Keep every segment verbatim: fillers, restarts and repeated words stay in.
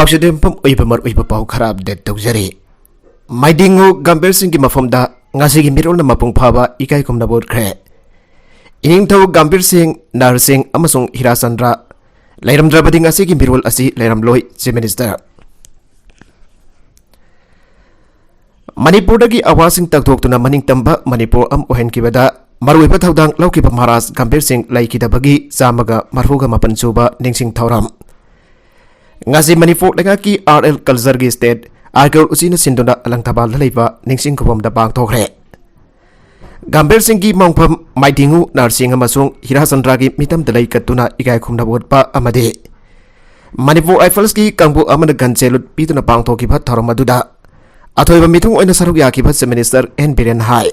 ꯄꯥꯎꯁꯦ ꯌꯨꯝꯐꯝ ꯑꯣꯏꯕ ꯃꯔꯨꯑꯣꯏꯕ ꯄꯥꯎ ꯈꯔ ꯑꯞꯗꯦꯠ ꯇꯧꯖꯔꯤ꯫ ꯃꯥꯏꯗꯤꯡꯉꯨ ꯒꯝꯚꯤꯔ ꯁꯤꯡꯒꯤ ꯃꯐꯝꯗ ꯉꯁꯤꯒꯤ ꯃꯤꯔꯣꯜꯅ ꯃꯄꯨꯡ ꯐꯥꯕ ꯏꯀꯥꯏ ꯈꯨꯝꯅꯕ ꯎꯠꯈ꯭ꯔꯦ꯫ ꯏꯅꯤꯡꯊꯧ ꯒꯝꯚꯤꯔ ꯁꯤꯡ, ꯅꯔ ꯁꯤꯡ ꯑꯃꯁꯨꯡ ꯍꯤꯔꯥꯆꯟꯗ꯭ꯔ ꯂꯩꯔꯝꯗ꯭ꯔꯕꯗꯤ ꯉꯁꯤꯒꯤ ꯃꯤꯔꯣꯜ ꯑꯁꯤ ꯂꯩꯔꯝꯂꯣꯏ, Chief Minister꯫ ꯃꯅꯤꯄꯨꯔꯗꯒꯤ ꯑꯋꯥꯁꯤꯡ ꯇꯛꯊꯣꯛꯇꯨꯅ ꯃꯅꯤꯡꯇꯝꯕ ꯃꯅꯤꯄꯨꯔ ꯑꯃ ꯑꯣꯏꯍꯟꯈꯤꯕꯗ ꯃꯔꯨꯑꯣꯏꯕ ꯊꯧꯗꯥꯡ ꯂꯧꯈꯤꯕ ꯃꯍꯥꯔꯥꯖ ꯒꯝꯚꯤꯔ ꯁꯤꯡ ꯂꯩꯈꯤꯗꯕꯒꯤ ꯆꯥꯝꯃꯒ ꯃꯔꯤꯐꯨ ꯃꯥꯄꯟ ꯁꯨꯕ ꯅꯤꯡꯁꯤꯡ ꯊꯧꯔꯝ꯫ ꯉꯁꯤ ꯃꯅꯤꯄꯨꯔ ꯂꯩꯉꯥꯛꯀꯤ ꯑꯥꯔ ꯑꯦꯜ ꯀꯜꯆꯔꯒꯤ ꯁ꯭ꯇꯦꯠ ꯑꯥꯔ ꯀꯦ ꯎꯆꯤꯅ ꯁꯤꯟꯗꯨꯅ ꯑꯂꯪꯊꯕꯥꯜꯗ ꯂꯩꯕ ꯅꯤꯡꯁꯤꯡ ꯈꯨꯕꯝꯗ ꯄꯥꯡꯊꯣꯛꯈ꯭ꯔꯦ꯫ ꯒꯝꯚꯤꯔ ꯁꯤꯡꯒꯤ ꯃꯣꯡꯐꯝ ꯃꯥꯏꯗꯤꯡꯉꯨ, ꯅꯔ ꯁꯤꯡ ꯑꯃꯁꯨꯡ ꯍꯤꯔꯥꯆꯟꯗ꯭ꯔꯒꯤ ꯃꯤꯇꯝꯗ ꯂꯩ ꯀꯠꯇꯨꯅ ꯏꯀꯥꯏ ꯈꯨꯝꯅꯕ ꯎꯠꯄ ꯑꯃꯗꯤ ꯃꯅꯤꯄꯨꯔ ꯔꯥꯏꯐꯜꯁꯀꯤ ꯀꯥꯡꯕꯨ ꯑꯃꯅ ꯒꯟ ꯁꯦꯂꯨꯠ ꯄꯤꯗꯨꯅ ꯄꯥꯡꯊꯣꯛꯈꯤꯕ ꯊꯧꯔꯝ ꯑꯗꯨꯗ ꯑꯊꯣꯏꯕ ꯃꯤꯊꯨꯡ ꯑꯣꯏꯅ ꯁꯔꯨꯛ ꯌꯥꯈꯤꯕ Chief Minister ꯑꯦꯟ ꯕꯤꯔꯦꯟ ꯍꯥꯏ,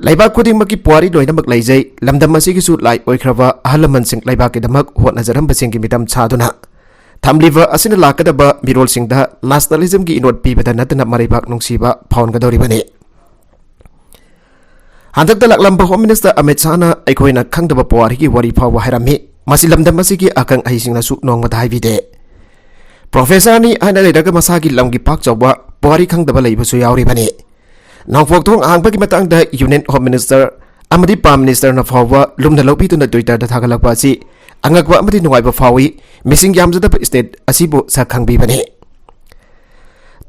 ꯂꯩꯕꯥꯛ ꯈꯨꯗꯤꯡꯃꯛꯀꯤ ꯄꯨꯋꯥꯔꯤ ꯂꯣꯏꯅꯃꯛ ꯂꯩꯖꯩ꯫ ꯂꯝꯗꯝ ꯑꯁꯤꯒꯤꯁꯨ ꯂꯥꯏ ꯑꯣꯏꯈ꯭ꯔꯕ ꯑꯍꯜ ꯂꯃꯟꯁꯤꯡ ꯂꯩꯕꯥꯛꯀꯤꯗꯃꯛ ꯍꯣꯠꯅꯖꯔꯝꯕꯁꯤꯡꯒꯤ ꯃꯤꯇꯝ ꯁꯥꯗꯨꯅ ꯊꯝꯂꯤꯕ ꯑꯁꯤꯅ ꯂꯥꯛꯀꯗꯕ ꯃꯤꯔꯣꯜꯁꯤꯡꯗ ꯅꯦꯁꯅꯦꯂꯤꯖꯝꯒꯤ ꯏꯅꯣꯠ ꯄꯤꯕꯗ ꯅꯠꯇꯅ ꯃꯔꯩꯕꯥꯛ ꯅꯨꯡꯁꯤꯕ ꯐꯥꯎꯍꯟꯒꯗꯧꯔꯤꯕꯅꯤ꯫ ꯍꯟꯗꯛꯇ ꯂꯥꯛꯂꯝꯕ ꯍꯣꯝ ꯃꯤꯅꯤꯁꯇꯔ ꯑꯃꯤꯠ ꯁꯥꯍꯅ ꯑꯩꯈꯣꯏꯅ ꯈꯪꯗꯕ ꯄꯨꯋꯥꯔꯤꯒꯤ ꯋꯥꯔꯤ ꯐꯥꯎꯕ ꯍꯥꯏꯔꯝꯃꯤ꯫ ꯃꯁꯤ ꯂꯝꯗꯝ ꯑꯁꯤꯒꯤ ꯑꯈꯪ ꯑꯍꯩꯁꯤꯡꯅꯁꯨ ꯅꯣꯡꯃꯇ ꯍꯥꯏꯕꯤꯗꯦ꯫ ꯄ꯭ꯔꯣꯐꯦꯁꯔꯅꯤ ꯍꯥꯏꯅ ꯂꯩꯔꯒ ꯃꯁꯥꯒꯤ ꯂꯝꯒꯤ ꯄꯥꯛ ꯆꯥꯎꯕ ꯄꯨꯋꯥꯔꯤ ꯈꯪꯗꯕ ꯂꯩꯕꯁꯨ ꯌꯥꯎꯔꯤꯕꯅꯤ꯫ ꯅꯣꯡꯄꯣꯛ ꯊꯣꯡ ꯍꯥꯡꯕꯒꯤ ꯃꯇꯥꯡꯗ ꯌꯨꯅꯤꯌꯟ ꯍꯣꯝ ꯃꯤꯅꯤꯁꯇꯔ ꯑꯃꯗꯤ ꯄ꯭ꯔꯥꯏꯝ ꯃꯤꯅꯤꯁꯇꯔꯅ ꯐꯥꯎꯕ ꯂꯨꯝꯅ ꯂꯧꯕꯤꯗꯨꯅ Twitter-ꯗ ꯊꯥꯒꯠꯂꯛꯄ ꯑꯁꯤ ꯑꯉꯛꯄ ꯑꯃꯗꯤ ꯅꯨꯡꯉꯥꯏꯕ ꯐꯥꯎꯏ꯫ ꯃꯤꯁꯤꯡ ꯌꯥꯝꯖꯗꯕ ꯁ꯭ꯇꯦꯠ ꯑꯁꯤꯕꯨ ꯁꯛ ꯈꯪꯕꯤꯕꯅꯤ꯫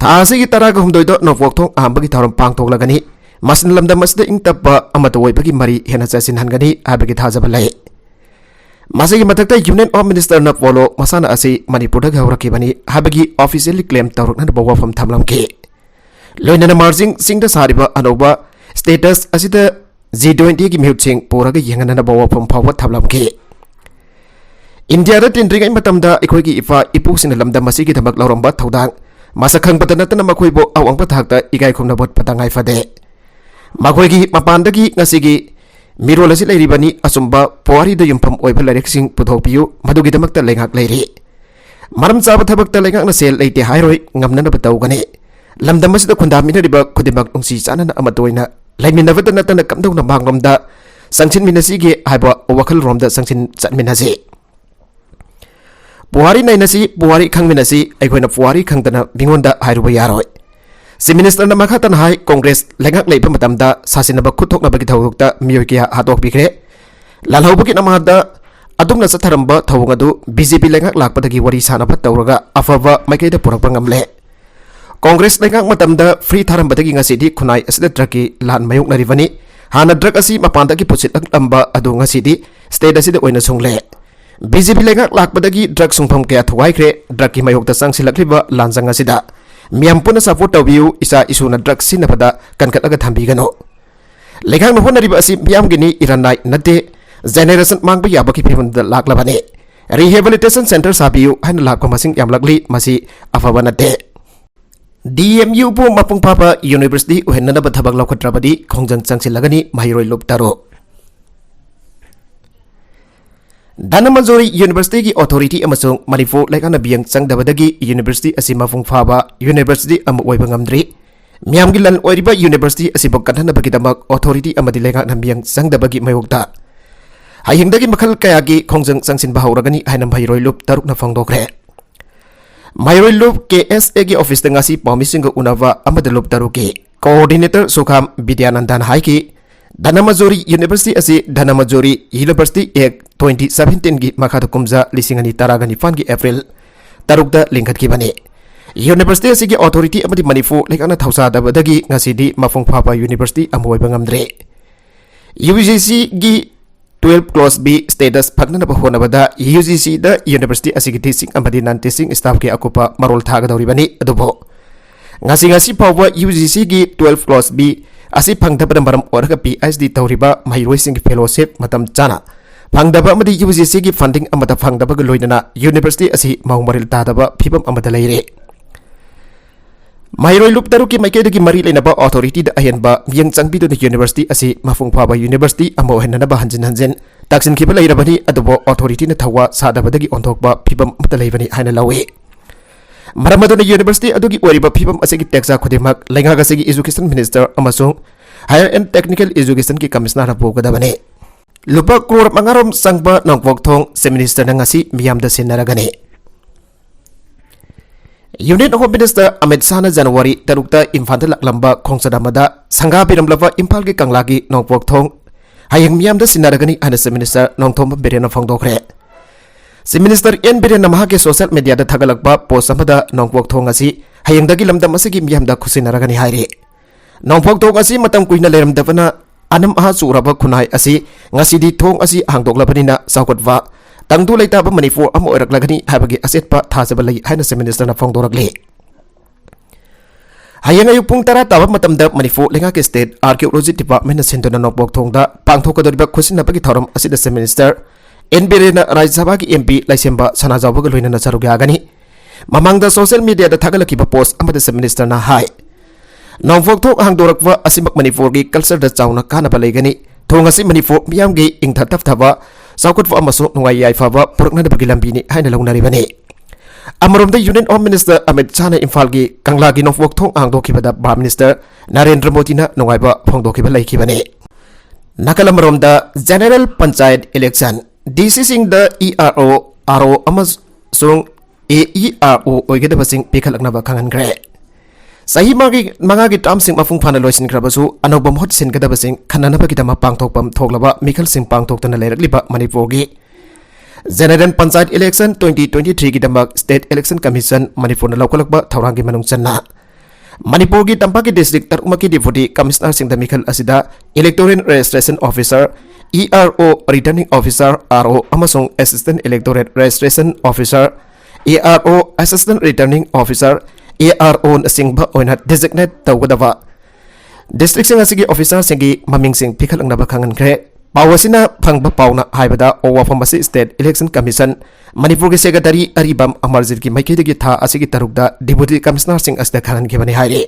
ꯊꯥ ꯑꯁꯤꯒꯤ ꯇꯔꯥꯒ ꯍꯨꯝꯗꯣꯏꯗ ꯅꯣꯡꯄꯣꯛ ꯊꯣꯡ ꯑꯍꯥꯟꯕꯒꯤ ꯊꯧꯔꯝ ꯄꯥꯡꯊꯣꯛꯂꯒꯅꯤ꯫ ꯃꯁꯤꯅ ꯂꯝꯗꯝ ꯑꯁꯤꯗ ꯏꯪ ꯇꯞꯄ ꯑꯃꯠꯇ ꯑꯣꯏꯕꯒꯤ ꯃꯔꯤ ꯍꯦꯟꯅ ꯆꯦꯠꯁꯤꯟꯍꯟꯒꯅꯤ ꯍꯥꯏꯕꯒꯤ ꯊꯥꯖꯕ ꯂꯩ꯫ ꯃꯁꯤꯒꯤ ꯃꯊꯛꯇ ꯌꯨꯅꯤꯌꯟ ꯍꯣꯝ ꯃꯤꯅꯤꯁꯇꯔꯅ ꯄꯣꯂꯣ ꯃꯁꯥꯟꯅ ꯑꯁꯤ ꯃꯅꯤꯄꯨꯔꯗꯒꯤ ꯍꯧꯔꯛꯈꯤꯕꯅꯤ ꯍꯥꯏꯕꯒꯤ officially claim ꯇꯧꯔꯛꯅꯅꯕ ꯋꯥꯐꯝ ꯊꯝꯂꯝꯈꯤ꯫ ꯂꯣꯏꯅꯅ ꯃꯥꯔꯖꯤꯡ ꯆꯤꯡꯗ ꯁꯥꯔꯤꯕ ꯑꯅꯧꯕ ꯁ꯭ꯇꯦꯇꯁ ꯑꯁꯤꯗ ꯖꯤ ꯇ꯭ꯋꯦꯟꯇꯤꯒꯤ ꯃꯤꯍꯨꯠꯁꯤꯡ ꯄꯨꯔꯒ ꯌꯦꯡꯍꯟꯅꯅꯕ ꯋꯥꯐꯝ ꯐꯥꯎꯕ ꯊꯝꯂꯝꯈꯤ꯫ ꯏꯟꯗꯤꯌꯥꯗ ꯇꯤꯟꯗ꯭ꯔꯤꯉꯩ ꯃꯇꯝꯗ ꯑꯩꯈꯣꯏꯒꯤ ꯏꯄꯥ ꯏꯄꯨꯁꯤꯡꯅ ꯂꯝꯗꯝ ꯑꯁꯤꯒꯤꯗꯃꯛ ꯂꯧꯔꯝꯕ ꯊꯧꯗꯥꯡ ꯃꯁꯛ ꯈꯪꯕꯗ ꯅꯠꯇꯅ ꯃꯈꯣꯏꯕꯨ ꯑꯋꯥꯡꯕ ꯊꯥꯛꯇ ꯏꯀꯥꯏ ꯈꯨꯝꯅꯕ ꯎꯠꯄ ꯇꯉꯥꯏ ꯐꯗꯦ꯫ ꯃꯈꯣꯏꯒꯤ ꯃꯄꯥꯟꯗꯒꯤ ꯉꯁꯤꯒꯤ ꯃꯤꯔꯣꯜ ꯑꯁꯤ ꯂꯩꯔꯤꯕꯅꯤ꯫ ꯑꯆꯨꯝꯕ ꯄꯨꯋꯥꯔꯤꯗ ꯌꯨꯝꯐꯝ ꯑꯣꯏꯕ ꯂꯥꯏꯔꯤꯛꯁꯤꯡ ꯄꯨꯊꯣꯛꯄꯤꯌꯨ, ꯃꯗꯨꯒꯤꯗꯃꯛꯇ ꯂꯩꯉꯥꯛ ꯂꯩꯔꯤ꯫ ꯃꯔꯝ ꯆꯥꯕ ꯊꯕꯛꯇ ꯂꯩꯉꯥꯛꯅ ꯁꯦꯜ ꯂꯩꯇꯦ ꯍꯥꯏꯔꯣꯏ, ꯉꯝꯅꯅꯕ ꯇꯧꯒꯅꯤ꯫ ꯂꯝꯗꯝ ꯑꯁꯤꯗ ꯈꯨꯟꯗꯥꯃꯤꯟꯅꯔꯤꯕ ꯈꯨꯗꯤꯡꯃꯛ ꯅꯨꯡꯁꯤ ꯆꯥꯟꯅꯅ ꯑꯃꯠꯇ ꯑꯣꯏꯅ ꯂꯩꯃꯤꯟꯅꯕꯇ ꯅꯠꯇꯅ ꯀꯝꯗꯧꯅ ꯃꯥꯡꯂꯣꯝꯗ ꯆꯪꯁꯤꯟꯃꯤꯟꯅꯁꯤꯒꯦ ꯍꯥꯏꯕ ꯋꯥꯈꯜꯂꯣꯝꯗ ꯆꯪꯁꯤꯟ ꯆꯠꯃꯤꯟꯅꯁꯤ꯫ ꯄꯨꯋꯥꯔꯤ ꯅꯩꯅꯁꯤ, ꯄꯨꯋꯥꯔꯤ ꯈꯪꯃꯤꯟꯅꯁꯤ, ꯑꯩꯈꯣꯏꯅ ꯄꯨꯋꯥꯔꯤ ꯈꯪꯗꯅ ꯃꯤꯉꯣꯟꯗ ꯍꯥꯏꯔꯨꯕ ꯌꯥꯔꯣꯏ꯫ Chief Minister ꯅ ꯃꯈꯥ ꯇꯥꯅ ꯍꯥꯏ, ꯀꯣꯡꯒ꯭ꯔꯦꯁ ꯂꯩꯉꯥꯛ ꯂꯩꯕ ꯃꯇꯝꯗ ꯁꯥꯁꯤꯟꯅꯕ ꯈꯨꯠ ꯊꯣꯛꯅꯕꯒꯤ ꯊꯧꯗꯣꯛꯇ ꯃꯤꯑꯣꯏ ꯀꯌꯥ ꯍꯥꯠꯇꯣꯛꯄꯤꯈ꯭ꯔꯦ꯫ ꯂꯥꯜꯍꯧꯕꯒꯤ ꯅꯃꯥꯗ ꯑꯗꯨꯝꯅ ꯆꯠꯊꯔꯝꯕ ꯊꯧꯑꯣꯡ ꯑꯗꯨ B J P ꯂꯩꯉꯥꯛ ꯂꯥꯛꯄꯗꯒꯤ ꯋꯥꯔꯤ ꯁꯥꯅꯕ ꯇꯧꯔꯒ ꯑꯐꯕ ꯃꯥꯏꯀꯩꯗ ꯄꯨꯔꯛꯄ ꯉꯝꯂꯦ꯫ ꯀꯣꯡꯒ꯭ꯔꯦꯁ ꯂꯩꯉꯥꯛ ꯃꯇꯝꯗ free ꯊꯥꯔꯝꯕꯗꯒꯤ ꯉꯁꯤꯗꯤ ꯈꯨꯟꯅꯥꯏ ꯑꯁꯤꯗ drug ꯀꯤ ꯂꯥꯟ ꯃꯥꯌꯣꯛꯅꯔꯤꯕꯅꯤ꯫ ꯍꯥꯟꯅ drug ꯑꯁꯤ ꯃꯄꯥꯟꯗꯒꯤ ꯄꯨꯁꯤꯜꯂꯛꯂꯝꯕ ꯑꯗꯨ ꯉꯁꯤꯗꯤ state ꯑꯁꯤꯗ ꯑꯣꯏꯅ ꯁꯨꯡꯂꯦ꯫ B J P ꯂꯩꯉꯥꯛ ꯂꯥꯛꯄꯗꯒꯤ drug ꯁꯨꯡꯐꯝ ꯀꯌꯥ ꯊꯨꯒꯥꯏꯈ꯭ꯔꯦ꯫ Drug ꯀꯤ ꯃꯥꯌꯣꯛꯇ ꯆꯪꯁꯤꯜꯂꯛꯂꯤꯕ ꯂꯥꯟꯖꯪ ꯑꯁꯤꯗ ꯃꯤꯌꯥꯝ ꯄꯨꯟꯅ support ꯇꯧꯕꯤꯌꯨ꯫ ꯏꯆꯥ ꯏꯁꯨꯅ drug ꯁꯤꯖꯤꯟꯅꯕꯗ ꯀꯟꯈꯠꯂꯒ ꯊꯝꯕꯤꯒꯅꯨ꯫ ꯂꯩꯉꯥꯛꯅ ꯍꯣꯠꯅꯔꯤꯕ ꯑꯁꯤ ꯃꯤꯌꯥꯝꯒꯤꯅꯤ, ꯏꯔꯟ ꯅꯥꯏ ꯅꯠꯇꯦ꯫ Generation ꯃꯥꯡꯕ ꯌꯥꯕꯒꯤ ꯐꯤꯕꯝꯗ ꯂꯥꯛꯂꯕꯅꯤ꯫ Rehabilitation centre ꯁꯥꯕꯤꯌꯨ ꯍꯥꯏꯅ ꯂꯥꯛꯄ ꯃꯁꯤꯡ ꯌꯥꯝꯂꯛꯂꯤ, ꯃꯁꯤ ꯑꯐꯕ ꯅꯠꯇꯦ꯫ D M U ꯕꯨ ꯃꯄꯨꯡ ꯐꯥꯕ university ꯑꯣꯏꯍꯟꯅꯅꯕ ꯊꯕꯛ ꯂꯧꯈꯠꯇ꯭ꯔꯕꯗꯤ ꯈꯣꯡꯖꯪ ꯆꯪꯁꯤꯜꯂꯒꯅꯤ, ꯃꯍꯩꯔꯣꯏ ꯂꯨꯞ ꯇꯔꯨꯛ꯫ ꯙꯅꯃꯟꯖꯨꯔꯤ University ꯒꯤ authority ꯑꯃꯁꯨꯡ ꯃꯅꯤꯄꯨꯔ ꯂꯩꯉꯥꯛꯅ ꯃꯤꯠꯌꯦꯡ ꯆꯪꯗꯕꯗꯒꯤ university ꯑꯁꯤ ꯃꯄꯨꯡ ꯐꯥꯕ university ꯑꯃ ꯑꯣꯏꯕ ꯉꯝꯗ꯭ꯔꯤ꯫ ꯃꯤꯌꯥꯝꯒꯤ ꯂꯟ ꯑꯣꯏꯔꯤꯕ university ꯑꯁꯤꯕꯨ ꯀꯟꯊꯅꯕꯒꯤꯗꯃꯛ authority ꯑꯃꯗꯤ ꯂꯩꯉꯥꯛꯅ ꯃꯤꯠꯌꯦꯡ ꯆꯪꯗꯕꯒꯤ ꯃꯥꯌꯣꯛꯇ ꯍꯌꯦꯡꯗꯒꯤ ꯃꯈꯜ ꯀꯌꯥꯒꯤ ꯈꯣꯡꯖꯪ ꯆꯪꯁꯤꯟꯕ ꯍꯧꯔꯒꯅꯤ ꯍꯥꯏꯅ ꯃꯍꯩꯔꯣꯏ ꯂꯨꯞ ꯇꯔꯨꯛꯅ ꯐꯣꯡꯗꯣꯛꯈ꯭ꯔꯦ꯫ ꯃꯍꯩꯔꯣꯏ ꯂꯨꯞ K S A ꯒꯤ office ꯇ ꯉꯁꯤ ꯄꯥꯎꯃꯤꯁꯤꯡꯒ ꯎꯅꯕ ꯑꯃꯗ ꯂꯨꯞ ꯇꯔꯨꯛꯀꯤ coordinator ꯁꯨꯈꯥꯝ ꯕꯤꯗ꯭ꯌꯥꯅꯟꯗꯟ ꯍꯥꯏꯈꯤ, ꯙꯅꯃꯟꯖꯨꯔꯤ University ꯑꯁꯤ Dhanamanjuri University Act twenty seventeen ꯒꯤ ꯃꯈꯥꯗ ꯀꯨꯝꯖꯥ ꯂꯤꯁꯤꯡ ꯑꯅꯤ ꯇꯔꯥꯒ ꯅꯤꯄꯥꯟꯒꯤ April ꯇꯔꯨꯛꯇ ꯂꯤꯡꯈꯠꯈꯤꯕꯅꯤ꯫ University ꯑꯁꯤꯒꯤ authority ꯑꯃꯗꯤ ꯃꯅꯤꯄꯨꯔ ꯂꯩꯉꯥꯛꯅ ꯊꯧꯁꯥꯗꯕꯗꯒꯤ ꯉꯁꯤꯗꯤ ꯃꯄꯨꯡ ꯐꯥꯕ university ꯑꯃ ꯑꯣꯏꯕ ꯉꯝꯗ꯭ꯔꯦ꯫ U G C ꯒꯤ twelve clause B status ꯐꯪꯅꯅꯕ ꯍꯣꯠꯅꯕꯗ U G C ꯗ university ꯑꯁꯤꯒꯤ teaching ꯑꯃꯗꯤ non teaching staff ꯀꯤ ꯑꯀꯨꯞꯄ ꯃꯔꯣꯜ ꯊꯥꯒꯗꯧꯔꯤꯕꯅꯤ꯫ ꯑꯗꯨꯕꯨ ꯉꯁꯤ, ꯉꯁꯤ ꯐꯥꯎꯕ U G C ꯒꯤ twelve clause B ꯑꯁꯤ ꯐꯪꯗꯕꯅ ꯃꯔꯝ ꯑꯣꯏꯔꯒ P H D ꯇꯧꯔꯤꯕ ꯃꯍꯩꯔꯣꯏꯁꯤꯡꯒꯤ fellowship ꯃꯇꯝ ꯆꯥꯅ ꯐꯪꯗꯕ ꯑꯃꯗꯤ U G C ꯒꯤ funding ꯑꯃꯠꯇ ꯐꯪꯗꯕꯒ ꯂꯣꯏꯅꯅ university ꯑꯁꯤ ꯃꯑꯣꯡ ꯃꯔꯤꯜ ꯇꯥꯗꯕ ꯐꯤꯕꯝ ꯑꯃꯗ ꯂꯩꯔꯦ꯫ ꯃꯍꯩꯔꯣꯏ ꯂꯨꯞ ꯇꯔꯨꯛꯀꯤ ꯃꯥꯏꯀꯩꯗꯒꯤ ꯃꯔꯤ ꯂꯩꯅꯕ authority ꯗ ꯑꯍꯦꯟꯕ ꯃꯤꯠꯌꯦꯡ ꯆꯪꯕꯤꯗꯨꯅ university ꯑꯁꯤ ꯃꯄꯨꯡ ꯐꯥꯕ university ꯑꯃ ꯑꯣꯏꯍꯟꯅꯅꯕ ꯍꯟꯖꯤꯟ ꯍꯟꯖꯤꯟ ꯇꯥꯛꯁꯤꯟꯈꯤꯕ ꯂꯩꯔꯕꯅꯤ, ꯑꯗꯨꯕꯨ authority ꯅ ꯊꯧꯋꯥ ꯁꯥꯗꯕꯗꯒꯤ ꯑꯣꯟꯊꯣꯛꯄ ꯐꯤꯕꯝ ꯑꯃꯠꯇ ꯂꯩꯕꯅꯤ ꯍꯥꯏꯅ ꯂꯧꯏ꯫ ꯃꯔꯝ ꯑꯗꯨꯅ university ꯑꯗꯨꯒꯤ ꯑꯣꯏꯔꯤꯕ ꯐꯤꯕꯝ ꯑꯁꯤꯒꯤ ꯇꯦꯛꯆꯥ ꯈꯨꯗꯤꯡꯃꯛ ꯂꯩꯉꯥꯛ ꯑꯁꯤꯒꯤ Education Minister ꯑꯃꯁꯨꯡ Higher and Technical Education ꯒꯤ Commissioner ꯅ ꯄꯨꯒꯗꯕꯅꯤ꯫ ꯂꯨꯄꯥ ꯀ꯭ꯔꯣꯔ ꯃꯉꯥꯔꯣꯝ ꯆꯪꯕ ꯅꯣꯡꯄꯣꯛ ꯊꯣꯡ Chief Minister ꯅ ꯉꯁꯤ ꯃꯤꯌꯥꯝꯗ ꯁꯤꯟꯅꯔꯒꯅꯤ꯫ Union Home Minister Amit ꯁꯥꯍꯅ January ꯇꯔꯨꯛꯇ ꯏꯝꯐꯥꯜꯗ ꯂꯥꯛꯂꯝꯕ ꯈꯣꯡꯆꯠ ꯑꯃꯗ ꯁꯪꯒꯥ ꯄꯤꯔꯝꯂꯕ ꯏꯝꯐꯥꯜꯒꯤ ꯀꯪꯂꯥꯒꯤ ꯅꯣꯡꯄꯣꯛ ꯊꯣꯡ ꯍꯌꯦꯡ ꯃꯤꯌꯥꯝꯗ ꯁꯤꯟꯅꯔꯒꯅꯤ ꯍꯥꯏꯅ Chief Minister ꯅꯣꯡꯊꯣꯝꯕꯝ ꯕꯤꯔꯦꯟꯅ ꯐꯣꯡꯗꯣꯛꯈ꯭ꯔꯦ꯫ Chief Minister ꯑꯦꯟ ꯕꯤꯔꯦꯟꯅ ꯃꯍꯥꯛꯀꯤ social media ꯗ ꯊꯥꯒꯠꯂꯛꯄ post ꯑꯃꯗ ꯅꯣꯡꯄꯣꯛ ꯊꯣꯡ ꯑꯁꯤ ꯍꯌꯦꯡꯗꯒꯤ ꯂꯝꯗꯝ ꯑꯁꯤꯒꯤ ꯃꯤꯌꯥꯝꯗ ꯈꯨꯠꯁꯤꯟꯅꯔꯒꯅꯤ ꯍꯥꯏꯔꯤ꯫ ꯅꯣꯡꯄꯣꯛ ꯊꯣꯡ ꯑꯁꯤ ꯃꯇꯝ ꯀꯨꯏꯅ ꯂꯩꯔꯝꯗꯕꯅ ꯑꯅꯝ ꯑꯍꯥ ꯆꯨꯔꯕ ꯈꯨꯟꯅꯥꯏ ꯑꯁꯤ ꯉꯁꯤꯗꯤ ꯊꯣꯡ ꯑꯁꯤ ꯍꯥꯡꯗꯣꯛꯂꯕꯅꯤꯅ ꯆꯥꯎꯈꯠꯄ ꯇꯪꯗꯨ ꯂꯩꯇꯥꯕ ꯃꯅꯤꯄꯨꯔ ꯑꯃ ꯑꯣꯏꯔꯛꯂꯒꯅꯤ ꯍꯥꯏꯕꯒꯤ ꯑꯆꯦꯠꯄ ꯊꯥꯖꯕ ꯂꯩ ꯍꯥꯏꯅ Chief Minister ꯅ ꯐꯣꯡꯗꯣꯔꯛꯂꯤ꯫ ꯍꯌꯦꯡ ꯑꯌꯨꯛ ꯄꯨꯡ ꯇꯔꯥ ꯇꯥꯕ ꯃꯇꯝꯗ ꯃꯅꯤꯄꯨꯔ ꯂꯩꯉꯥꯛꯀꯤ State Archaeology Department ꯅ ꯁꯤꯟꯗꯨꯅ ꯅꯣꯡꯄꯣꯛ ꯊꯣꯡꯗ ꯄꯥꯡꯊꯣꯛꯀꯗꯧꯔꯤꯕ ꯈꯨꯠꯁꯤꯟꯅꯕꯒꯤ ꯊꯧꯔꯝ ꯑꯁꯤꯗ Chief Minister ꯑꯦꯟ ꯕꯤꯔꯦꯟꯅ ꯔꯥꯖ꯭ꯌ ꯁꯚꯥꯒꯤ M P ꯂꯩꯁꯦꯝꯕ ꯁꯅꯥꯖꯥꯎꯕꯒ ꯂꯣꯏꯅꯅ ꯁꯔꯨꯛ ꯌꯥꯒꯅꯤ꯫ ꯃꯃꯥꯡꯗ social media ꯗ ꯊꯥꯒꯠꯂꯛꯈꯤꯕ post ꯑꯃꯗ Chief Minister ꯅ ꯍꯥꯏ, ꯅꯣꯡꯄꯣꯛ ꯊꯣꯡ ꯍꯥꯡꯗꯣꯔꯛꯄ ꯑꯁꯤꯃꯛ ꯃꯅꯤꯄꯨꯔꯒꯤ culture ꯗ ꯆꯥꯎꯅ ꯀꯥꯟꯅꯕ ꯂꯩꯒꯅꯤ꯫ ꯊꯣꯡ ꯑꯁꯤ ꯃꯅꯤꯄꯨꯔ ꯃꯤꯌꯥꯝꯒꯤ ꯏꯪꯊ ꯇꯞꯊꯕ, ꯆꯥꯎꯈꯠꯄ ꯑꯃꯁꯨꯡ ꯅꯨꯡꯉꯥꯏ ꯌꯥꯏꯐꯕ ꯄꯨꯔꯛꯅꯅꯕꯒꯤ ꯂꯝꯕꯤꯅꯤ ꯍꯥꯏꯅ ꯂꯧꯅꯔꯤꯕꯅꯤ꯫ ꯑꯃꯔꯣꯝꯗ Union Home Minister ꯑꯃꯤꯠ ꯁꯥꯍꯅ ꯏꯝꯐꯥꯜꯒꯤ ꯀꯪꯂꯥꯒꯤ ꯅꯣꯡꯄꯣꯛ ꯊꯣꯡ ꯍꯥꯡꯗꯣꯛꯈꯤꯕꯗ Prime Minister ꯅꯔꯦꯟꯗ꯭ꯔ ꯃꯣꯗꯤꯅ ꯅꯨꯡꯉꯥꯏꯕ ꯐꯣꯡꯗꯣꯛꯈꯤꯕ ꯂꯩꯈꯤꯕꯅꯤ꯫ ꯅꯥꯀꯜ ꯑꯃꯔꯣꯝꯗ General Panchayat Election, D C ꯁꯤꯡꯗ E R O, R O ꯑꯃꯁꯨꯡ A E R O ꯑꯣꯏꯒꯗꯕꯁꯤꯡ ꯄꯤꯈꯠꯂꯛꯅꯕ ꯈꯪꯍꯟꯈ꯭ꯔꯦ꯫ ꯆꯍꯤ ꯃꯉꯥꯒꯤ, ꯃꯉꯥꯒꯤ term ꯁꯤꯡ ꯃꯄꯨꯡ ꯐꯥꯅ ꯂꯣꯏꯁꯤꯟꯈ꯭ꯔꯕꯁꯨ ꯑꯅꯧꯕ ꯃꯍꯨꯠ ꯁꯤꯟꯒꯗꯕꯁꯤꯡ ꯈꯟꯅꯅꯕꯒꯤꯗꯃꯛ ꯄꯥꯡꯊꯣꯛꯐꯝ ꯊꯣꯛꯂꯕ ꯃꯤꯈꯜꯁꯤꯡ ꯄꯥꯡꯊꯣꯛꯇꯨꯅ ꯂꯩꯔꯛꯂꯤꯕ ꯃꯅꯤꯄꯨꯔꯒꯤ General Panchayat Election twenty twenty-three ꯒꯤꯗꯃꯛ State Election Commission ꯃꯅꯤꯄꯨꯔꯅ ꯂꯧꯈꯠꯂꯛꯄ ꯊꯧꯔꯥꯡꯒꯤ ꯃꯅꯨꯡ ꯆꯟꯅ ꯃꯅꯤꯄꯨꯔꯒꯤ ꯇꯝꯄꯥꯛꯀꯤ district ꯇꯔꯨꯛꯃꯛꯀꯤ Deputy Commissioner ꯁꯤꯡꯗ ꯃꯤꯈꯜ ꯑꯁꯤꯗ Electoral Registration Officer, E R O, Returning Officer, R O, ꯑꯃꯁꯨꯡ Assistant Electoral Registration Officer, A R O, Assistant Returning Officer, A R O ꯅꯆꯤꯡꯕ ꯑꯣꯏꯅ designate ꯇꯧꯒꯗꯕ district ꯁꯤꯡ ꯑꯁꯤꯒꯤ officer ꯁꯤꯡꯒꯤ ꯃꯃꯤꯡꯁꯤꯡ ꯄꯤꯈꯠꯂꯛꯅꯕ ꯈꯪꯍꯟꯈ꯭ꯔꯦ꯫ ꯄꯥꯎ ꯑꯁꯤꯅ ꯐꯪꯕ ꯄꯥꯎꯅ ꯍꯥꯏꯕꯗ, ꯋꯥꯐꯝ ꯑꯁꯤ State Election Commission ꯃꯅꯤꯄꯨꯔꯒꯤ Secretary ꯑꯔꯤꯕꯝ ꯑꯃꯔꯖꯤꯠꯀꯤ ꯃꯥꯏꯀꯩꯗꯒꯤ ꯊꯥ ꯑꯁꯤꯒꯤ ꯇꯔꯨꯛꯇ Deputy Commissioner ꯁꯤꯡ ꯑꯁꯤꯗ ꯈꯪꯍꯟꯈꯤꯕꯅꯤ ꯍꯥꯏꯔꯤ꯫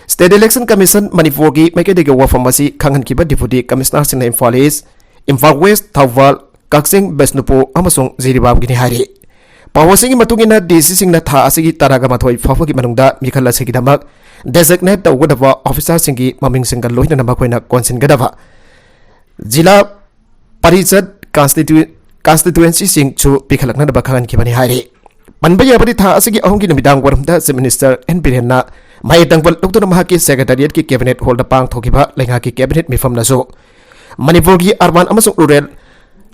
State Election Commission ꯃꯅꯤꯄꯨꯔꯒꯤ ꯃꯥꯏꯀꯩꯗꯒꯤ ꯋꯥꯐꯝ ꯑꯁꯤ ꯈꯪꯍꯟꯈꯤꯕ Deputy Commissioner ꯁꯤꯡꯅ ꯏꯝꯐꯥꯜ East, ꯏꯝꯐꯥꯜ West, ꯊꯧꯕꯥꯜ, ꯀꯛꯆꯤꯡ, ꯕꯤꯁꯅꯨꯄꯨꯔ ꯑꯃꯁꯨꯡ ꯖꯤꯔꯤꯕꯥꯝꯒꯤꯅꯤ ꯍꯥꯏꯔꯤ꯫ ꯄꯥꯎ ꯑꯁꯤꯒꯤ ꯃꯇꯨꯡ ꯏꯟꯅ, D C ꯁꯤꯡꯅ ꯊꯥ ꯑꯁꯤꯒꯤ ꯇꯔꯥꯒ ꯃꯥꯊꯣꯏ ꯐꯥꯎꯕꯒꯤ ꯃꯅꯨꯡꯗ ꯃꯤꯈꯜ ꯑꯁꯤꯒꯤꯗꯃꯛ designate ꯇꯧꯒꯗꯕ officer ꯁꯤꯡꯒꯤ ꯃꯃꯤꯡꯁꯤꯡꯒ ꯂꯣꯏꯅꯅ ꯃꯈꯣꯏꯅ ꯀꯣꯟꯁꯤꯟꯒꯗꯕ ꯖꯤꯂꯥ ꯄꯔꯤꯁꯠ ꯀꯟꯁꯇꯤꯇ꯭ꯌꯨ-, ꯀꯟꯁꯇꯤꯇ꯭ꯋꯦꯟꯁꯤꯁꯤꯡꯁꯨ ꯄꯤꯈꯠꯂꯛꯅꯅꯕ ꯈꯪꯍꯟꯈꯤꯕꯅꯤ ꯍꯥꯏꯔꯤ꯫ ꯄꯟꯕ ꯌꯥꯕꯗꯤ, ꯊꯥ ꯑꯁꯤꯒꯤ ꯑꯍꯨꯝꯒꯤ ꯅꯨꯃꯤꯗꯥꯡ ꯋꯥꯏꯔꯝꯗ Chief Minister ꯑꯦꯟ ꯕꯤꯔꯦꯟꯅ ꯃꯍꯩ ꯇꯪꯕ ꯂꯧꯗꯨꯅ ꯃꯍꯥꯛꯀꯤ Secretariatꯀꯤ Cabinet Hallꯗ ꯄꯥꯡꯊꯣꯛꯈꯤꯕ ꯂꯩꯉꯥꯛꯀꯤ Cabinet ꯃꯤꯐꯝꯅꯁꯨ ꯃꯅꯤꯄꯨꯔꯒꯤ urban ꯑꯃꯁꯨꯡ rural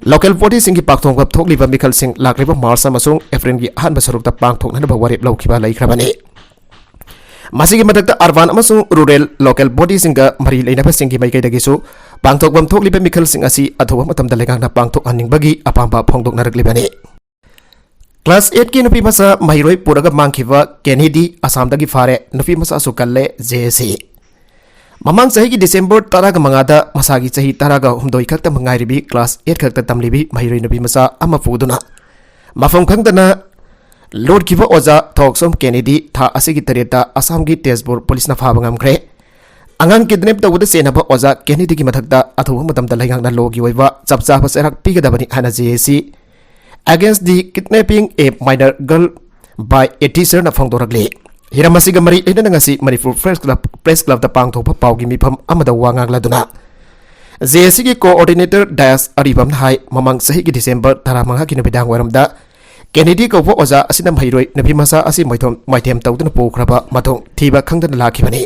local bodyꯁꯤꯡꯒꯤ ꯄꯥꯛꯊꯣꯡꯕ ꯊꯣꯛꯂꯤꯕ ꯃꯤꯈꯜꯁꯤꯡ ꯂꯥꯛꯂꯤꯕ ꯃꯥꯔꯆ ꯑꯃꯁꯨꯡ ꯑꯦꯄ꯭ꯔꯤꯜꯒꯤ ꯑꯍꯥꯟꯕ ꯁꯔꯨꯛꯇ ꯄꯥꯡꯊꯣꯛꯅꯅꯕ ꯋꯥꯔꯦꯞ ꯂꯧꯈꯤꯕ ꯂꯩꯈ꯭ꯔꯕꯅꯤ꯫ ꯃꯁꯤꯒꯤ ꯃꯊꯛꯇ urban ꯑꯃꯁꯨꯡ rural local bodyꯁꯤꯡꯒ ꯃꯔꯤ ꯂꯩꯅꯕꯁꯤꯡꯒꯤ ꯃꯥꯏꯀꯩꯗꯒꯤꯁꯨ ꯄꯥꯡꯊꯣꯛꯐꯝ ꯊꯣꯛꯂꯤꯕ ꯃꯤꯈꯜꯁꯤꯡ ꯑꯁꯤ ꯑꯊꯨꯕ ꯃꯇꯝꯗ ꯂꯩꯉꯥꯛꯅ ꯄꯥꯡꯊꯣꯛꯍꯟꯅꯤꯡꯕꯒꯤ ꯑꯄꯥꯝꯕ ꯐꯣꯡꯗꯣꯛꯅꯔꯛꯂꯤꯕꯅꯤ꯫ Class eightꯀꯤ ꯅꯨꯄꯤ ꯃꯆꯥ ꯃꯍꯩꯔꯣꯏ ꯄꯨꯔꯒ ꯃꯥꯡꯈꯤꯕ ꯀꯦꯅꯦꯗꯤ ꯑꯁꯥꯝꯗꯒꯤ ꯐꯥꯔꯦ, ꯅꯨꯄꯤ ꯃꯆꯥꯁꯨ ꯀꯜꯂꯦ, ꯖꯦ ꯑꯦ ꯁꯤ꯫ ꯃꯃꯥꯡ ꯆꯍꯤꯒꯤ ꯗꯤꯁꯦꯝꯕꯔ ꯇꯔꯥꯒ ꯃꯉꯥꯗ ꯃꯁꯥꯒꯤ ꯆꯍꯤ ꯇꯔꯥꯒ ꯍꯨꯝꯗꯣꯏ ꯈꯛꯇ ꯉꯥꯏꯔꯤꯕꯤ class eight ꯈꯛꯇ ꯇꯝꯂꯤꯕꯤ ꯃꯍꯩꯔꯣꯏ ꯅꯨꯄꯤ ꯃꯆꯥ ꯑꯃ ꯄꯨꯗꯨꯅ ꯃꯐꯝ ꯈꯪꯗꯅ ꯂꯣꯠꯈꯤꯕ ꯑꯣꯖꯥ ꯊꯣꯛꯁꯣꯝ ꯀꯦꯅꯦꯗꯤ ꯊꯥ ꯑꯁꯤꯒꯤ ꯇꯔꯦꯠꯇ ꯑꯁꯥꯝꯒꯤ ꯇꯦꯖꯄꯨꯔ ꯄꯨꯂꯤꯁꯅ ꯐꯥꯕ ꯉꯝꯈ꯭ꯔꯦ꯫ ꯑꯉꯥꯡ kidnap ꯇꯧꯕꯗ ꯆꯦꯟꯅꯕ ꯑꯣꯖꯥ ꯀꯦꯅꯦꯗꯤꯒꯤ ꯃꯊꯛꯇ ꯑꯊꯨꯕ ꯃꯇꯝꯗ ꯂꯩꯉꯥꯛꯅ lawꯒꯤ ꯑꯣꯏꯕ ꯆꯞ ꯆꯥꯕ ꯆꯩꯔꯥꯛ ꯄꯤꯒꯗꯕꯅꯤ ꯍꯥꯏꯅ J A C Against the Kidnapping a Minor Girl by a Teacherꯅ ꯐꯣꯡꯗꯣꯔꯛꯂꯤ꯫ ꯍꯤꯔꯝ ꯑꯁꯤꯒ ꯃꯔꯤ ꯂꯩꯅꯅ ꯉꯁꯤ ꯃꯅꯤꯄꯨꯔ Press Club, Press Clubꯇ ꯄꯥꯡꯊꯣꯛꯄ ꯄꯥꯎꯒꯤ ꯃꯤꯐꯝ ꯑꯃꯗ ꯋꯥ ꯉꯥꯡꯂꯗꯨꯅ J A Cꯒꯤ coordinator ꯗꯥꯌꯁ ꯑꯔꯤꯕꯝꯅ ꯍꯥꯏ, ꯃꯃꯥꯡ ꯆꯍꯤꯒꯤ ꯗꯤꯁꯦꯝꯕꯔ ꯇꯔꯥꯃꯉꯥꯒꯤ ꯅꯨꯃꯤꯗꯥꯡ ꯋꯥꯏꯔꯝꯗ ꯀꯦꯅꯦꯗꯤ ꯀꯧꯕ ꯑꯣꯖꯥ ꯑꯁꯤꯅ ꯃꯍꯩꯔꯣꯏ ꯅꯨꯄꯤ ꯃꯆꯥ ꯑꯁꯤ ꯃꯣꯏꯊꯣꯝ-, ꯃꯣꯏꯊꯦꯝ ꯇꯧꯗꯨꯅ ꯄꯨꯈ꯭ꯔꯕ ꯃꯇꯨꯡ ꯊꯤꯕ ꯈꯪꯗꯅ ꯂꯥꯛꯈꯤꯕꯅꯤ꯫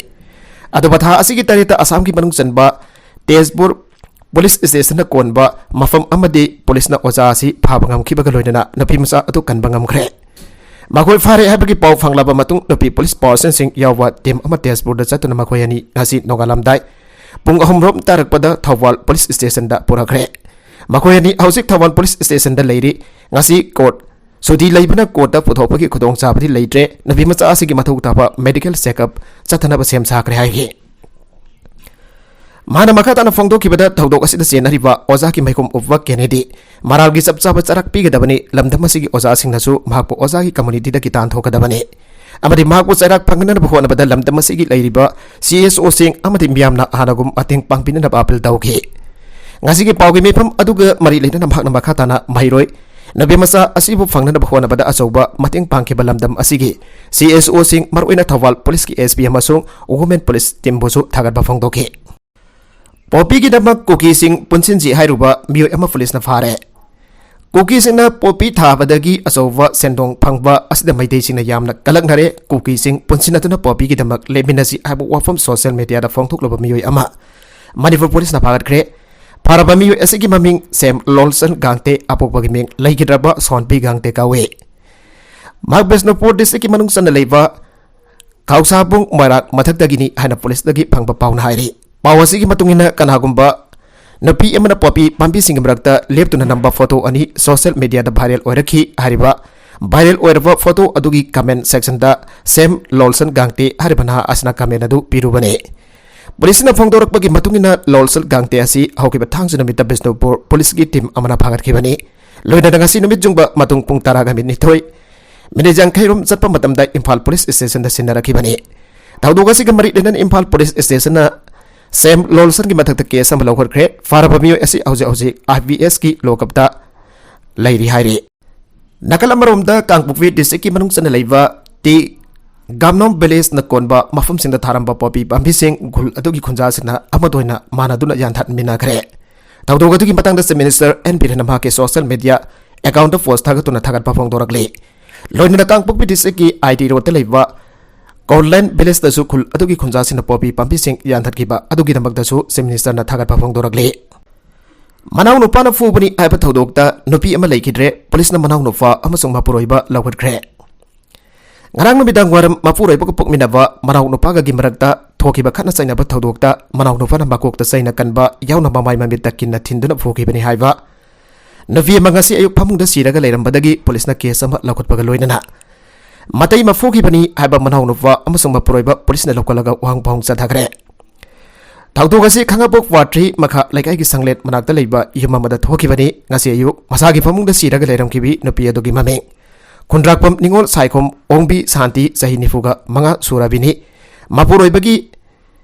ꯑꯗꯨꯕꯨ ꯊꯥ ꯑꯁꯤꯒꯤ ꯇꯔꯦꯠꯇ ꯑꯁꯥꯝꯒꯤ ꯃꯅꯨꯡ ꯆꯟꯕ ꯇꯦꯖꯄꯨꯔ ꯄꯨꯂꯤꯁ ꯁ꯭ꯇꯦꯁꯟꯅ ꯀꯣꯟꯕ ꯃꯐꯝ ꯑꯃꯗꯤ ꯄꯨꯂꯤꯁꯅ ꯑꯣꯖꯥ ꯑꯁꯤ ꯐꯥꯕ ꯉꯝꯈꯤꯕꯒ ꯂꯣꯏꯅꯅ ꯅꯨꯄꯤ ꯃꯆꯥ ꯑꯗꯨ ꯀꯟꯕ ꯉꯝꯈ꯭ꯔꯦ꯫ ꯃꯈꯣꯏ ꯐꯥꯔꯦ ꯍꯥꯏꯕꯒꯤ ꯄꯥꯎ ꯐꯪꯂꯕ ꯃꯇꯨꯡ ꯅꯨꯄꯤ ꯄꯨꯂꯤꯁ ꯄꯥꯔꯁꯟꯁꯤꯡ ꯌꯥꯎꯕ team ꯑꯃ ꯇꯦꯖꯄꯨꯔꯗ ꯆꯠꯇꯨꯅ ꯃꯈꯣꯏ ꯑꯅꯤ ꯉꯁꯤ ꯅꯣꯡꯉꯥꯜꯂꯝꯗꯥꯏ ꯄꯨꯡ ꯑꯍꯨꯝ ꯔꯣꯝ ꯇꯥꯔꯛꯄꯗ ꯊꯧꯕꯥꯜ ꯄꯨꯂꯤꯁ ꯁ꯭ꯇꯦꯁꯟꯗ ꯄꯨꯔꯛꯈ꯭ꯔꯦ꯫ ꯃꯈꯣꯏ ꯑꯅꯤ ꯍꯧꯖꯤꯛ ꯊꯧꯕꯥꯜ ꯄꯨꯂꯤꯁ ꯁ꯭ꯇꯦꯁꯟꯗ ꯂꯩꯔꯤ꯫ ꯉꯁꯤ court ꯁꯨꯇꯤ ꯂꯩꯕꯅ courtꯇ ꯄꯨꯊꯣꯛꯄꯒꯤ ꯈꯨꯗꯣꯡꯆꯥꯕꯗꯤ ꯂꯩꯇ꯭ꯔꯦ꯫ ꯅꯨꯄꯤ ꯃꯆꯥ ꯑꯁꯤꯒꯤ ꯃꯊꯧ ꯇꯥꯕ medical checkup ꯆꯠꯊꯅꯕ ꯁꯦꯝ ꯁꯥꯈ꯭ꯔꯦ ꯍꯥꯏꯈꯤ꯫ ꯃꯥꯅ ꯃꯈꯥ ꯇꯥꯅ ꯐꯣꯡꯗꯣꯛꯈꯤꯕꯗ, ꯊꯧꯗꯣꯛ ꯑꯁꯤꯗ ꯆꯦꯟꯅꯔꯤꯕ ꯑꯣꯖꯥꯒꯤ ꯃꯥꯏꯈꯨꯝ ꯎꯞꯄ ꯀꯦꯅꯦꯗꯤ ꯃꯔꯥꯜꯒꯤ ꯆꯞ ꯆꯥꯕ ꯆꯩꯔꯥꯛ ꯄꯤꯒꯗꯕꯅꯤ, ꯂꯝꯗꯝ ꯑꯁꯤꯒꯤ ꯑꯣꯖꯥꯁꯤꯡꯅꯁꯨ ꯃꯍꯥꯛꯄꯨ ꯑꯣꯖꯥꯒꯤ communityꯗꯒꯤ ꯇꯥꯟꯊꯣꯛꯀꯗꯕꯅꯤ ꯑꯃꯗꯤ ꯃꯍꯥꯛꯄꯨ ꯆꯩꯔꯥꯛ ꯐꯪꯅꯅꯕ ꯍꯣꯠꯅꯕꯗ ꯂꯝꯗꯝ ꯑꯁꯤꯒꯤ ꯂꯩꯔꯤꯕ C S Oꯁꯤꯡ ꯑꯃꯗꯤ ꯃꯤꯌꯥꯝꯅ ꯍꯥꯟꯅꯒꯨꯝ ꯃꯇꯦꯡ ꯄꯥꯡꯕꯤꯅꯅꯕ appeal ꯇꯧꯈꯤ꯫ ꯉꯁꯤꯒꯤ ꯄꯥꯎꯒꯤ ꯃꯤꯐꯝ ꯑꯗꯨꯒ ꯃꯔꯤ ꯂꯩꯅꯅ ꯃꯍꯥꯛꯅ ꯃꯈꯥ ꯇꯥꯅ ꯃꯍꯩꯔꯣꯏ ꯅꯨꯄꯤ ꯃꯆꯥ ꯑꯁꯤꯕꯨ ꯐꯪꯅꯅꯕ ꯍꯣꯠꯅꯕꯗ ꯑꯆꯧꯕ ꯃꯇꯦꯡ ꯄꯥꯡꯈꯤꯕ ꯂꯝꯗꯝ ꯑꯁꯤꯒꯤ C S Oꯁꯤꯡ, ꯃꯔꯨꯑꯣꯏꯅ ꯊꯧꯕꯥꯜ ꯄꯨꯂꯤꯁꯀꯤ S P ꯑꯃꯁꯨꯡ Women Police teamꯕꯨꯁꯨ ꯊꯥꯒꯠꯄ ꯐꯣꯡꯗꯣꯛꯈꯤ꯫ ꯄꯣꯄꯤꯒꯤꯗꯃꯛ ꯀꯨꯀꯤꯁꯤꯡ ꯄꯨꯟꯁꯤꯟꯁꯤ ꯍꯥꯏꯔꯨꯕ ꯃꯤꯑꯣꯏ ꯑꯃ ꯄꯨꯂꯤꯁꯅ ꯐꯥꯔꯦ꯫ ꯀꯨꯀꯤꯁꯤꯡꯅ ꯄꯣꯄꯤ ꯊꯥꯕꯗꯒꯤ ꯑꯆꯧꯕ ꯁꯦꯟꯗꯣꯡ ꯐꯪꯕ ꯑꯁꯤꯗ ꯃꯩꯇꯩꯁꯤꯡꯅ ꯌꯥꯝꯅ ꯀꯂꯛꯅꯔꯦ꯫ ꯀꯨꯀꯤꯁꯤꯡ ꯄꯨꯟꯁꯤꯟꯅꯗꯨꯅ ꯄꯣꯄꯤꯒꯤꯗꯃꯛ ꯂꯦꯞꯃꯤꯟꯅꯁꯤ ꯍꯥꯏꯕ ꯋꯥꯐꯝ ꯁꯣꯁꯤꯌꯦꯜ ꯃꯤꯗꯤꯌꯥꯗ ꯐꯣꯡꯗꯣꯛꯂꯕ ꯃꯤꯑꯣꯏ ꯑꯃ ꯃꯅꯤꯄꯨꯔ ꯄꯨꯂꯤꯁꯅ ꯐꯥꯒꯠꯈ꯭ꯔꯦ꯫ ꯐꯥꯔꯕ ꯃꯤꯑꯣꯏ ꯑꯁꯤꯒꯤ ꯃꯃꯤꯡ ꯁꯦꯝ ꯂꯣꯜꯁꯟ ꯒꯥꯡꯇꯦ, ꯑꯄꯣꯛꯄꯒꯤ ꯃꯤꯡ ꯂꯩꯈꯤꯗ꯭ꯔꯕ ꯁꯣꯟꯕꯤ ꯒꯥꯡꯇꯦ ꯀꯧꯏ꯫ ꯃꯍꯥꯛ ꯕꯤꯁꯅꯨꯄꯨꯔ ꯗꯤꯁꯇ꯭ꯔꯤꯛꯀꯤ ꯃꯅꯨꯡ ꯆꯟꯅ ꯂꯩꯕ ꯈꯥꯎꯁꯥꯕꯨꯡ ꯃꯣꯏꯔꯥꯡ ꯃꯊꯛꯇꯒꯤꯅꯤ ꯍꯥꯏꯅ ꯄꯨꯂꯤꯁꯇꯒꯤ ꯐꯪꯕ ꯄꯥꯎꯅ ꯍꯥꯏꯔꯤ꯫ ꯄꯥꯎ ꯑꯁꯤꯒꯤ ꯃꯇꯨꯡ ꯏꯟꯅ, ꯀꯅꯥꯒꯨꯝꯕ ꯅꯨꯄꯤ ꯑꯃꯅ ꯄꯣꯄꯤ ꯄꯥꯝꯕꯤꯁꯤꯡꯒꯤ ꯃꯔꯛꯇ ꯂꯦꯞꯇꯨꯅ ꯅꯝꯕ ꯐꯣꯇꯣ ꯑꯅꯤ ꯁꯣꯁꯤꯌꯦꯜ ꯃꯤꯗꯤꯌꯥꯗ ꯚꯥꯏꯔꯦꯜ ꯑꯣꯏꯔꯛꯈꯤ꯫ ꯍꯥꯏꯔꯤꯕ ꯚꯥꯏꯔꯦꯜ ꯑꯣꯏꯔꯕ ꯐꯣꯇꯣ ꯑꯗꯨꯒꯤ ꯀꯃꯦꯟ ꯁꯦꯛꯁꯟꯗ ꯁꯦꯝ ꯂꯣꯜꯁꯟ ꯒꯥꯡꯇꯦ ꯍꯥꯏꯔꯤꯕ ꯅꯍꯥ ꯑꯁꯤꯅ ꯀꯃꯦꯟ ꯑꯗꯨ ꯄꯤꯔꯨꯕꯅꯤ꯫ ꯄꯨꯂꯤꯁꯅ ꯐꯣꯡꯗꯣꯔꯛꯄꯒꯤ ꯃꯇꯨꯡ ꯏꯟꯅ, ꯂꯣꯜꯁꯟ ꯒꯥꯡꯇꯦ ꯑꯁꯤ ꯍꯧꯈꯤꯕ ꯊꯥꯡꯖ ꯅꯨꯃꯤꯠꯇ ꯕꯤꯁꯅꯨꯄꯨꯔ ꯄꯨꯂꯤꯁꯀꯤ ꯇꯤꯝ ꯑꯃꯅ ꯐꯥꯒꯠꯈꯤꯕꯅꯤ꯫ ꯂꯣꯏꯅꯅ ꯉꯁꯤ ꯅꯨꯃꯤꯠ ꯌꯨꯡꯕ ꯃꯇꯨꯡ ꯄꯨꯡ ꯇꯔꯥꯒ ꯃꯤꯅꯤꯠ ꯅꯤꯊꯣꯏ ꯃꯤꯅꯤꯠ ꯌꯥꯡꯈꯩ ꯔꯣꯝ ꯆꯠꯄ ꯃꯇꯝꯗ ꯏꯝꯐꯥꯜ ꯄꯨꯂꯤꯁ ꯁ꯭ꯇꯦꯁꯟꯗ ꯁꯤꯟꯅꯔꯛꯈꯤꯕꯅꯤ꯫ ꯊꯧꯗꯣꯛ ꯑꯁꯤꯒ ꯃꯔꯤ ꯂꯩꯅꯅ ꯏꯝꯐꯥꯜ ꯄꯨꯂꯤꯁ ꯁ꯭ꯇꯦꯁꯟꯅ ꯁꯦꯝ ꯂꯣꯜꯁꯟꯒꯤ ꯃꯊꯛꯇ ꯀꯦꯁ ꯑꯃ ꯂꯧꯈꯠꯈ꯭ꯔꯦ꯫ ꯐꯥꯔꯕ ꯃꯤꯑꯣꯏ ꯑꯁꯤ ꯍꯧꯖꯤꯛ ꯍꯧꯖꯤꯛ ꯑꯥꯏ ꯕꯤ ꯑꯦꯁꯀꯤ ꯂꯣꯀꯞꯇ ꯂꯩꯔꯤ ꯍꯥꯏꯔꯤ꯫ ꯅꯥꯀꯜ ꯑꯃꯔꯣꯝꯗ, ꯀꯥꯡꯄꯣꯛꯄꯤ ꯗꯤꯁꯇ꯭ꯔꯤꯛꯀꯤ ꯃꯅꯨꯡ ꯆꯟꯅ ꯂꯩꯕ ꯇꯤ ꯒꯥꯝꯅꯣꯝ ꯚꯤꯂꯦꯖꯅ ꯀꯣꯟꯕ ꯃꯐꯝꯁꯤꯡꯗ ꯊꯥꯔꯝꯕ ꯄꯣꯄꯤ ꯄꯥꯝꯕꯤꯁꯤꯡ ꯈꯨꯜ ꯑꯗꯨꯒꯤ ꯈꯨꯟꯖꯥꯁꯤꯡꯅ ꯑꯃꯠꯇ ꯑꯣꯏꯅ ꯃꯥꯟꯅꯗꯨꯅ ꯌꯥꯟꯊꯠꯃꯤꯟꯅꯈ꯭ꯔꯦ꯫ ꯊꯧꯗꯣꯛ ꯑꯗꯨꯒꯤ ꯃꯇꯥꯡꯗ ꯆꯤꯐ ꯃꯤꯅꯤꯁꯇꯔ ꯑꯦꯟ ꯕꯤꯔꯦꯟꯅ ꯃꯍꯥꯛꯀꯤ ꯁꯣꯁꯤꯌꯦꯜ ꯃꯤꯗꯤꯌꯥ ꯑꯦꯀꯥꯎꯟꯗ ꯄꯣꯁ ꯊꯥꯒꯠꯇꯨꯅ ꯊꯥꯒꯠꯄ ꯐꯣꯡꯗꯣꯔꯛꯂꯤ꯫ ꯂꯣꯏꯅꯅ ꯀꯥꯡꯄꯣꯛꯄꯤ ꯗꯤꯁꯇ꯭ꯔꯤꯛꯀꯤ ꯑꯥꯏ ꯇꯤ ꯔꯣꯗꯇ ꯂꯩꯕ ꯀꯣꯂꯦꯟ ꯚꯤꯂꯦꯖꯇꯁꯨ ꯈꯨꯜ ꯑꯗꯨꯒꯤ ꯈꯨꯟꯖꯥꯁꯤꯡꯅ ꯄꯣꯄꯤ ꯄꯥꯝꯕꯤꯁꯤꯡ ꯌꯥꯟꯊꯠꯈꯤꯕ ꯑꯗꯨꯒꯤꯗꯃꯛꯇꯁꯨ ꯆꯤꯐ ꯃꯤꯅꯤꯁꯇꯔꯅ ꯊꯥꯒꯠꯄ ꯐꯣꯡꯗꯣꯔꯛꯂꯤ꯫ ꯃꯅꯥꯎ ꯅꯨꯄꯥꯅ ꯐꯨꯕꯅꯤ ꯍꯥꯏꯕ ꯊꯧꯗꯣꯛꯇ ꯅꯨꯄꯤ ꯑꯃ ꯂꯩꯈꯤꯗ꯭ꯔꯦ꯫ ꯄꯨꯂꯤꯁꯅ ꯃꯅꯥꯎ ꯅꯨꯄꯥ ꯑꯃꯁꯨꯡ ꯃꯄꯨꯔꯣꯏꯕ ꯂꯧꯈꯠꯈ꯭ꯔꯦ꯫ ꯉꯔꯥꯡ ꯅꯨꯃꯤꯗꯥꯡ ꯋꯥꯏꯔꯝ ꯃꯄꯨꯔꯣꯏꯕꯒ ꯄꯣꯛꯃꯤꯟꯅꯕ ꯃꯅꯥꯎ ꯅꯨꯄꯥꯒꯒꯤ ꯃꯔꯛꯇ ꯊꯣꯛꯈꯤꯕ ꯈꯠꯅ ꯆꯩꯅꯕ ꯊꯧꯗꯣꯛꯇ ꯃꯅꯥꯎ ꯅꯨꯄꯥꯅ ꯃꯀꯣꯛꯇ ꯆꯩꯅ ꯀꯟꯕ ꯌꯥꯎꯅ ꯃꯃꯥꯏ ꯃꯃꯤꯠꯇ ꯀꯤꯟꯅ ꯊꯤꯟꯗꯨꯅ ꯐꯨꯈꯤꯕꯅꯤ ꯍꯥꯏꯕ ꯅꯨꯄꯤ ꯑꯃ ꯉꯁꯤ ꯑꯌꯨꯛ ꯐꯃꯨꯡꯗ ꯁꯤꯔꯒ ꯂꯩꯔꯝꯕꯗꯒꯤ ꯄꯨꯂꯤꯁꯅ ꯀꯦꯁ ꯑꯃ ꯂꯧꯈꯠꯄꯒ ꯂꯣꯏꯅꯅ ꯃꯇꯩ ꯑꯃ ꯐꯨꯈꯤꯕꯅꯤ ꯍꯥꯏꯕ ꯃꯅꯥꯎ ꯅꯨꯄꯥ ꯑꯃꯁꯨꯡ ꯃꯄꯨꯔꯣꯏꯕ ꯄꯨꯂꯤꯁꯅ ꯂꯧꯈꯠꯂꯒ ꯋꯥꯍꯪ ꯄꯥꯎꯍꯪ ꯆꯠꯊꯈ꯭ꯔꯦ꯫ ꯊꯧꯗꯣꯛ ꯑꯁꯤ ꯈꯥꯉꯕꯣꯛ ꯋꯥꯔꯗ ꯊ꯭ꯔꯤ ꯃꯈꯥ ꯂꯩꯀꯥꯏꯒꯤ ꯁꯪꯂꯦꯠ ꯃꯅꯥꯛꯇ ꯂꯩꯕ ꯌꯨꯝ ꯑꯃꯗ ꯊꯣꯛꯈꯤꯕꯅꯤ꯫ ꯉꯁꯤ ꯑꯌꯨꯛ ꯃꯁꯥꯒꯤ ꯐꯃꯨꯡꯗ ꯁꯤꯔꯒ ꯂꯩꯔꯝꯈꯤꯕꯤ ꯅꯨꯄꯤ ꯑꯗꯨꯒꯤ ꯃꯃꯤꯡ ꯈꯨꯟꯗ꯭ꯔꯥꯛꯄꯝ ꯅꯤꯉꯣꯜ ꯁꯥꯏꯈꯣꯝ ꯑꯣꯡꯕꯤ ꯁꯥꯟꯇꯤ, ꯆꯍꯤ ꯅꯤꯐꯨꯒ ꯃꯉꯥ ꯁꯨꯔꯕꯤꯅꯤ꯫ ꯃꯄꯨꯔꯣꯏꯕꯒꯤ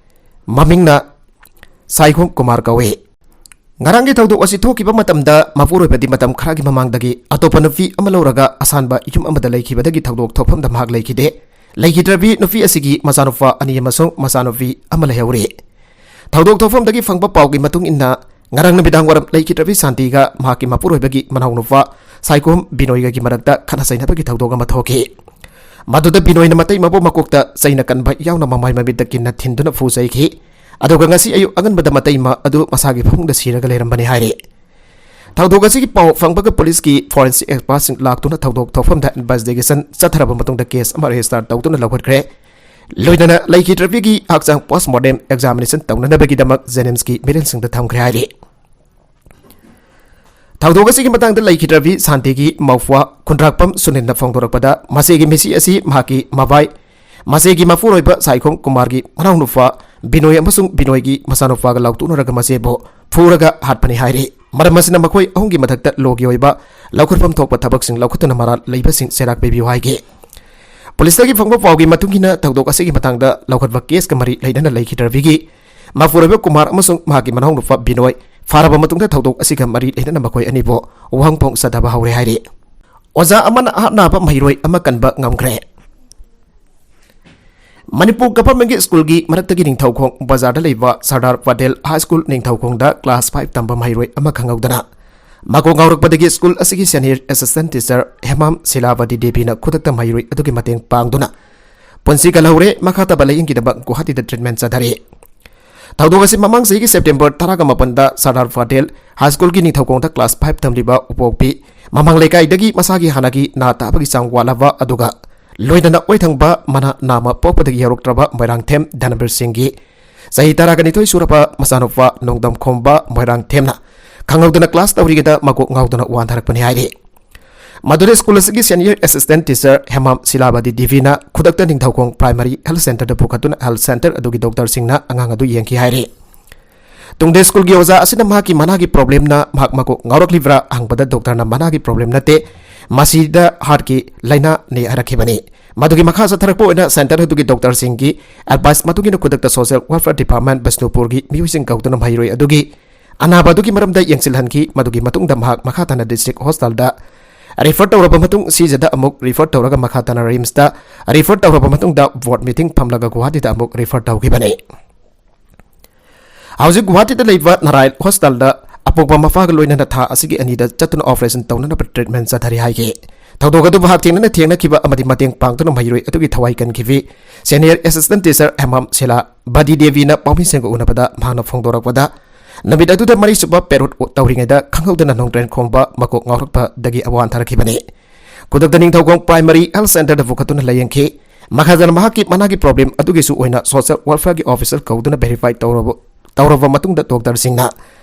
ꯃꯃꯤꯡꯅ ꯁꯥꯏꯈꯣꯝ ꯀꯨꯃꯥꯔ ꯀꯧꯏ꯫ ꯉꯔꯥꯡꯒꯤ ꯊꯧꯗꯣꯛ ꯑꯁꯤ ꯊꯣꯛꯈꯤꯕ ꯃꯇꯝꯗ ꯃꯄꯨꯔꯣꯏꯕꯗꯤ ꯃꯇꯝ ꯈꯔꯒꯤ ꯃꯃꯥꯡꯗꯒꯤ ꯑꯇꯣꯞꯄ ꯅꯨꯄꯤ ꯑꯃ ꯂꯧꯔꯒ ꯑꯁꯥꯟꯕ ꯌꯨꯝ ꯑꯃꯗ ꯂꯩꯈꯤꯕꯗꯒꯤ ꯊꯧꯗꯣꯛ ꯊꯣꯛꯐꯝꯗ ꯃꯍꯥꯛ ꯂꯩꯈꯤꯗꯦ꯫ ꯂꯩꯈꯤꯗ꯭ꯔꯕꯤ ꯅꯨꯄꯤ ꯑꯁꯤꯒꯤ ꯃꯆꯥꯅꯨꯄꯥ ꯑꯅꯤ ꯑꯃꯁꯨꯡ ꯃꯆꯥꯅꯨꯄꯤ ꯑꯃ ꯂꯩꯍꯧꯔꯤ꯫ ꯊꯧꯗꯣꯛ ꯊꯣꯛꯐꯝꯗꯒꯤ ꯐꯪꯕ ꯄꯥꯎꯒꯤ ꯃꯇꯨꯡ ꯏꯟꯅ, ꯉꯔꯥꯡ ꯅꯨꯃꯤꯗꯥꯡ ꯋꯥꯏꯔꯝ ꯂꯩꯈꯤꯗ꯭ꯔꯕꯤ ꯁꯥꯟꯇꯤꯒ ꯃꯍꯥꯛꯀꯤ ꯃꯄꯨꯔꯣꯏꯕꯒꯤ ꯃꯅꯥꯎꯅꯨꯄꯥ ꯁꯥꯏꯈꯣꯝ ꯕꯤꯅꯣꯏꯒꯒꯤ ꯃꯔꯛꯇ ꯈꯠꯅ ꯆꯩꯅꯕꯒꯤ ꯊꯧꯗꯣꯛ ꯑꯃ ꯊꯣꯛꯈꯤ꯫ ꯃꯗꯨꯗ ꯕꯤꯅꯣꯏꯅ ꯃꯇꯩꯃꯕꯨ ꯃꯀꯣꯛꯇ ꯆꯩꯅ ꯀꯟꯕ ꯌꯥꯎꯅ ꯃꯃꯥꯏ ꯃꯃꯤꯠꯇ ꯀꯤꯟꯅ ꯊꯤꯟꯗꯨꯅ ꯐꯨꯖꯩꯈꯤ꯫ ꯑꯗꯨꯒ ꯉꯁꯤ ꯑꯌꯨꯛ ꯑꯉꯟꯕꯗ ꯃꯇꯩꯃ ꯑꯗꯨ ꯃꯁꯥꯒꯤ ꯐꯃꯨꯡꯗ ꯁꯤꯔꯒ ꯂꯩꯔꯝꯕꯅꯤ ꯍꯥꯏꯔꯤ꯫ ꯊꯧꯗꯣꯛ ꯑꯁꯤꯒꯤ ꯄꯥꯎ ꯐꯪꯕꯒ ꯄꯨꯂꯤꯁꯀꯤ ꯐꯣꯔꯦꯟꯁꯤꯛ ꯑꯦꯛꯁꯄꯔꯠꯁꯤꯡ ꯂꯥꯛꯇꯨꯅ ꯊꯧꯗꯣꯛ ꯊꯣꯛꯐꯝꯗ ꯏꯟꯚꯦꯁꯇꯤꯒꯦꯁꯟ ꯆꯠꯊꯔꯕ ꯃꯇꯨꯡꯗ ꯀꯦꯁ ꯑꯃ ꯔꯦꯖꯤꯁꯇꯥꯔ ꯇꯧꯗꯨꯅ ꯂꯧꯈꯠꯈ꯭ꯔꯦ꯫ ꯂꯣꯏꯅꯅ ꯂꯩꯈꯤꯗ꯭ꯔꯕꯤꯒꯤ ꯍꯛꯆꯥꯡ ꯄꯣꯁꯃꯣꯔꯇꯦꯝ ꯑꯦꯛꯖꯥꯃꯤꯅꯦꯁꯟ ꯇꯧꯅꯅꯕꯒꯤꯗꯃꯛ ꯖꯦꯅꯤꯝꯁꯀꯤ ꯃꯤꯔꯦꯜꯁꯤꯡꯗ ꯊꯝꯈ꯭ꯔꯦ ꯍꯥꯏꯔꯤ꯫ ꯊꯧꯗꯣꯛ ꯑꯁꯤꯒꯤ ꯃꯇꯥꯡꯗ ꯂꯩꯈꯤꯗ꯭ꯔꯕꯤ ꯁꯥꯟꯇꯤꯒꯤ ꯃꯧꯄ꯭ꯋꯥ ꯈꯨꯟꯗ꯭ꯔꯥꯛꯄꯝ ꯁꯨꯅꯤꯜꯅ ꯐꯣꯡꯗꯣꯔꯛꯄꯗ, ꯃꯁꯤꯒꯤ ꯃꯤꯁꯤ ꯑꯁꯤ ꯃꯍꯥꯛꯀꯤ ꯃꯕꯥꯏ, ꯃꯁꯤꯒꯤ ꯃꯄꯨꯔꯣꯏꯕ ꯁꯥꯏꯈꯣꯝ ꯀꯨꯃꯥꯔꯒꯤ ꯃꯅꯥꯎꯅꯨꯄꯥ ꯕꯤꯅꯣꯏ ꯑꯃꯁꯨꯡ ꯕꯤꯅꯣꯏꯒꯤ ꯃꯆꯥꯅꯨꯄꯥꯒ ꯂꯥꯎꯊꯣꯛꯅꯔꯒ ꯃꯁꯤꯕꯨ ꯐꯨꯔꯒ ꯍꯥꯠꯄꯅꯤ ꯍꯥꯏꯔꯤ꯫ ꯃꯔꯝ ꯑꯁꯤꯅ ꯃꯈꯣꯏ ꯑꯍꯨꯝꯒꯤ ꯃꯊꯛꯇ ꯂꯣꯒꯤ ꯑꯣꯏꯕ ꯂꯧꯈꯠꯐꯝ ꯊꯣꯛꯄ ꯊꯕꯛꯁꯤꯡ ꯂꯧꯈꯠꯇꯨꯅ ꯃꯔꯥꯜ ꯂꯩꯕꯁꯤꯡ ꯆꯩꯔꯥꯛ ꯄꯤꯕꯤꯌꯨ ꯍꯥꯏꯈꯤ꯫ ꯄꯨꯂꯤꯁꯇꯒꯤ ꯐꯪꯕ ꯄꯥꯎꯒꯤ ꯃꯇꯨꯡ ꯏꯟꯅ, ꯊꯧꯗꯣꯛ ꯑꯁꯤꯒꯤ ꯃꯇꯥꯡꯗ ꯂꯧꯈꯠꯄ ꯀꯦꯁꯀ ꯃꯔꯤ ꯂꯩꯅꯅ ꯂꯩꯈꯤꯗ꯭ꯔꯕꯤꯒꯤ ꯃꯄꯨꯔꯣꯏꯕ ꯀꯨꯃꯥꯔ ꯑꯃꯁꯨꯡ ꯃꯍꯥꯛꯀꯤ ꯃꯅꯥꯎꯅꯨꯄꯥ ꯕꯤꯅꯣꯏ ꯐꯥꯔꯕ ꯃꯇꯨꯡꯗ, ꯊꯧꯗꯣꯛ ꯑꯁꯤꯒ ꯃꯔꯤ ꯂꯩꯅꯅ ꯃꯈꯣꯏ ꯑꯅꯤꯕꯨ ꯋꯥꯍꯪ ꯄꯥꯎ ꯆꯠꯊꯕ ꯍꯧꯔꯦ ꯍꯥꯏꯔꯤ꯫ ꯑꯣꯖꯥ ꯑꯃꯅ ꯑꯍꯠ ꯅꯥꯕ ꯃꯍꯩꯔꯣꯏ ꯑꯃ ꯀꯟꯕ ꯉꯝꯈ꯭ꯔꯦ꯫ ꯃꯅꯤꯄꯨꯔ ꯒꯚꯔꯟꯃꯦꯟꯠꯀꯤ ꯁ꯭ꯀꯨꯜꯒꯤ ꯃꯔꯛꯇꯒꯤ ꯅꯤꯡꯊꯧꯈꯣꯡ ꯕꯖꯥꯔꯗ ꯂꯩꯕ ꯁꯔꯗꯥꯔ ꯄꯇꯦꯜ ꯍꯥꯏ ꯁ꯭ꯀꯨꯜ ꯅꯤꯡꯊꯧꯈꯣꯡꯗ ꯀ꯭ꯂꯥꯁ ꯐꯥꯏꯚ ꯇꯝꯕ ꯃꯍꯩꯔꯣꯏ ꯑꯃ ꯈꯪꯍꯧꯗꯅ ꯃꯀꯣꯛ ꯉꯥꯎꯔꯛꯄꯗꯒꯤ ꯁ꯭ꯀꯨꯜ ꯑꯁꯤꯒꯤ senior assistant teacher Hemam Silabati ꯗꯦꯕꯤꯅ ꯈꯨꯗꯛꯇ ꯃꯍꯩꯔꯣꯏ ꯑꯗꯨꯒꯤ ꯃꯇꯦꯡ ꯄꯥꯡꯗꯨꯅ ꯄꯨꯟꯁꯤ ꯀꯜꯍꯧꯔꯦ꯫ ꯃꯈꯥ ꯇꯥꯕ ꯂꯥꯌꯦꯡꯒꯤꯗꯃꯛ ꯒꯨꯋꯥꯍꯥꯇꯤꯗ ꯇ꯭ꯔꯤꯠꯃꯦꯟꯠ ꯆꯠꯊꯔꯤ꯫ ꯊꯧꯗꯣꯛ ꯑꯁꯤ ꯃꯃꯥꯡ ꯆꯍꯤꯒꯤ ꯁꯦꯞꯇꯦꯝꯕꯔ ꯇꯔꯥꯒ ꯃꯥꯄꯟꯗ ꯁꯔꯗꯥꯔ ꯄꯇꯦꯜ ꯍꯥꯏ ꯁ꯭ꯀꯨꯜꯒꯤ ꯅꯤꯡꯊꯧꯈꯣꯡꯗ ꯀ꯭ꯂꯥꯁ ꯐꯥꯏꯚ ꯇꯝꯂꯤꯕ ꯎꯄꯣꯛꯄꯤ ꯃꯃꯥꯡ ꯂꯩꯀꯥꯏꯗꯒꯤ ꯃꯁꯥꯒꯤ ꯍꯥꯟꯅꯒꯤ ꯅꯥ ꯇꯥꯕꯒꯤ ꯆꯥꯡ ꯋꯥꯠꯂꯕ ꯑꯗꯨꯒ ꯂꯣꯏꯅꯅ ꯑꯣꯏꯊꯪꯕ ꯃꯅꯥ ꯅꯥꯝꯃ ꯄꯣꯛꯄꯗꯒꯤ ꯌꯥꯎꯔꯛꯇ꯭ꯔꯕ ꯃꯣꯏꯔꯥꯡꯊꯦꯝ ꯙꯅꯕꯤꯔ ꯁꯤꯡꯒꯤ ꯆꯍꯤ ꯇꯔꯥꯒ ꯅꯤꯊꯣꯏ ꯁꯨꯔꯕ ꯃꯆꯥꯅꯨꯄꯥ ꯅꯣꯡꯗꯝꯈꯣꯝꯕ ꯃꯣꯏꯔꯥꯡꯊꯦꯝꯅ ꯈꯪꯍꯧꯗꯅ ꯀ꯭ꯂꯥꯁ ꯇꯧꯔꯤꯉꯩꯗ ꯃꯀꯣꯛ ꯉꯥꯎꯗꯨꯅ ꯋꯥꯟꯊꯔꯛꯄꯅꯤ ꯍꯥꯏꯔꯤ꯫ ꯃꯗꯨꯗ ꯁ꯭ꯀꯨꯜ ꯑꯁꯤꯒꯤ senior assistant teacher Hemam Silabati ꯗꯦꯕꯤꯅ ꯈꯨꯗꯛꯇ ꯅꯤꯡꯊꯧꯈꯣꯡ ꯄ꯭ꯔꯥꯏꯃꯥꯔꯤ ꯍꯦꯜꯊ ꯁꯦꯟꯇꯔꯗ ꯄꯨꯈꯠꯇꯨꯅ ꯍꯦꯜꯊ ꯁꯦꯟꯇꯔ ꯑꯗꯨꯒꯤ ꯗꯣꯛꯇꯔꯁꯤꯡꯅ ꯑꯉꯥꯡ ꯑꯗꯨ ꯌꯦꯡꯈꯤ ꯍꯥꯏꯔꯤ꯫ ꯇꯨꯡꯗ ꯁ꯭ꯀꯨꯜꯒꯤ ꯑꯣꯖꯥ ꯑꯁꯤꯅ ꯃꯍꯥꯛꯀꯤ ꯃꯅꯥꯒꯤ ꯄ꯭ꯔꯣꯕ꯭ꯂꯦꯝꯅ ꯃꯍꯥꯛ ꯃꯀꯣꯛ ꯉꯥꯎꯔꯛꯂꯤꯕ꯭ꯔꯥ ꯍꯪꯕꯗ, ꯗꯣꯛꯇꯔꯅ ꯃꯅꯥꯒꯤ ꯄ꯭ꯔꯣꯕ꯭ꯂꯦꯝ ꯅꯠꯇꯦ, ꯃꯁꯤꯗ ꯍꯥꯔꯠꯀꯤ ꯂꯥꯏꯅꯥꯅꯤ ꯍꯥꯏꯔꯛꯈꯤꯕꯅꯤ꯫ ꯃꯗꯨꯒꯤ ꯃꯈꯥ ꯆꯠꯊꯔꯛꯄ ꯑꯣꯏꯅ ꯁꯦꯟꯇꯔ ꯑꯗꯨꯒꯤ ꯗꯣꯛꯇꯔꯁꯤꯡꯒꯤ ꯑꯦꯗꯚꯥꯏꯁ ꯃꯇꯨꯡ ꯏꯟꯅ ꯈꯨꯗꯛꯇ ꯁꯣꯁꯤꯌꯦꯜ ꯋꯦꯜꯐꯤꯌꯔ ꯗꯤꯄꯥꯔꯠꯃꯦꯟꯠ ꯕꯤꯁꯅꯨꯄꯨꯔꯒꯤ ꯃꯤꯑꯣꯏꯁꯤꯡ ꯀꯧꯗꯨꯅ ꯃꯍꯩꯔꯣꯏ ꯑꯗꯨꯒꯤ ꯑꯅꯥꯕ ꯑꯗꯨꯒꯤ ꯃꯔꯝꯗ ꯌꯦꯡꯁꯤꯜꯍꯟꯈꯤ꯫ ꯃꯗꯨꯒꯤ ꯃꯇꯨꯡꯗ ꯃꯍꯥꯛ ꯃꯈꯥ ꯇꯥꯅ ꯗꯤꯁꯇ꯭ꯔꯤꯛ ꯍꯣꯁꯄꯤꯇꯥꯜꯗ ꯔꯤꯐꯔ ꯇꯧꯔꯕ ꯃꯇꯨꯡ, ꯁꯤꯖꯗ ꯑꯃꯨꯛ ꯔꯤꯐꯔ ꯇꯧꯔꯒ ꯃꯈꯥ ꯇꯥꯅ ꯔꯤꯝꯁꯇ ꯔꯤꯐꯔ ꯇꯧꯔꯕ ꯃꯇꯨꯡꯗ ꯕꯣꯔꯗ ꯃꯤꯇꯤꯡ ꯐꯝꯂꯒ ꯒꯨꯋꯥꯍꯥꯇꯤꯗ ꯑꯃꯨꯛ ꯔꯤꯐꯔ ꯇꯧꯈꯤꯕꯅꯤ꯫ ꯍꯧꯖꯤꯛ ꯒꯨꯋꯥꯍꯥꯇꯤꯗ ꯂꯩꯕ ꯅꯥꯔꯥꯌꯟ ꯍꯣꯁꯄꯤꯇꯥꯜꯗ ꯑꯄꯣꯛꯄ ꯃꯄꯥꯒ ꯂꯣꯏꯅꯅ ꯊꯥ ꯑꯁꯤꯒꯤ ꯑꯅꯤꯗ ꯆꯠꯇꯨꯅ ꯑꯣꯄꯔꯦꯁꯟ ꯇꯧꯅꯅꯕ ꯇ꯭ꯔꯤꯠꯃꯦꯟ ꯆꯠꯊꯔꯤ ꯍꯥꯏꯈꯤ꯫ ꯊꯧꯗꯣꯛ ꯑꯗꯨꯕꯨ ꯍꯛꯊꯦꯡꯅꯅ ꯊꯦꯡꯅꯈꯤꯕ ꯑꯃꯗꯤ ꯃꯇꯦꯡ ꯄꯥꯡꯗꯨꯅ ꯃꯍꯩꯔꯣꯏ ꯑꯗꯨꯒꯤ ꯊꯋꯥꯏ ꯀꯟꯈꯤꯕꯤ ꯁꯦꯅꯤꯌꯔ ꯑꯦꯁꯤꯁꯇꯦꯟ ꯇꯤꯆꯔ ꯍꯦꯃꯥꯝ ꯁꯦꯂꯥ ꯕꯗꯤ ꯗꯦꯕꯤꯅ ꯄꯥꯎꯃꯤꯁꯤꯡꯒ ꯎꯅꯕꯗ ꯃꯍꯥꯛꯅ ꯐꯣꯡꯗꯣꯔꯛꯄꯗ, ꯅꯨꯃꯤꯠ ꯑꯗꯨꯗ ꯃꯔꯤꯁꯨꯕ ꯄꯦꯔꯣꯠ ꯇꯧꯔꯤꯉꯩꯗ ꯈꯪꯍꯧꯗꯅ ꯅꯣꯡꯗ꯭ꯔꯦꯟ ꯈꯣꯡꯕ ꯃꯀꯣꯛ ꯉꯥꯎꯔꯛꯄꯗꯒꯤ ꯋꯥꯟꯊꯔꯛꯈꯤꯕꯅꯤ꯫ ꯈꯨꯗꯛꯇ ꯅꯤꯡꯊꯧꯈꯣꯡ ꯄ꯭ꯔꯥꯏꯃꯔꯤ ꯍꯦꯜꯊ ꯁꯦꯟꯇꯔꯗ ꯄꯨꯈꯠꯇꯨꯅ ꯂꯥꯌꯦꯡꯈꯤ꯫ ꯃꯈꯥꯗꯅ ꯃꯍꯥꯛꯀꯤ ꯃꯅꯥꯒꯤ ꯄ꯭ꯔꯣꯕ꯭ꯂꯦꯝ ꯑꯗꯨꯒꯤꯁꯨ ꯑꯣꯏꯅ ꯁꯣꯁꯤꯌꯦꯜ ꯋꯦꯜꯐꯤꯌꯔꯒꯤ ꯑꯣꯐꯤꯁꯔ ꯀꯧꯗꯨꯅ ꯚꯦꯔꯤꯐꯥꯏ ꯇꯧꯔꯕ ꯇꯧꯔꯕ ꯃꯇꯨꯡꯗ ꯗꯣꯛꯇꯔꯁꯤꯡꯅ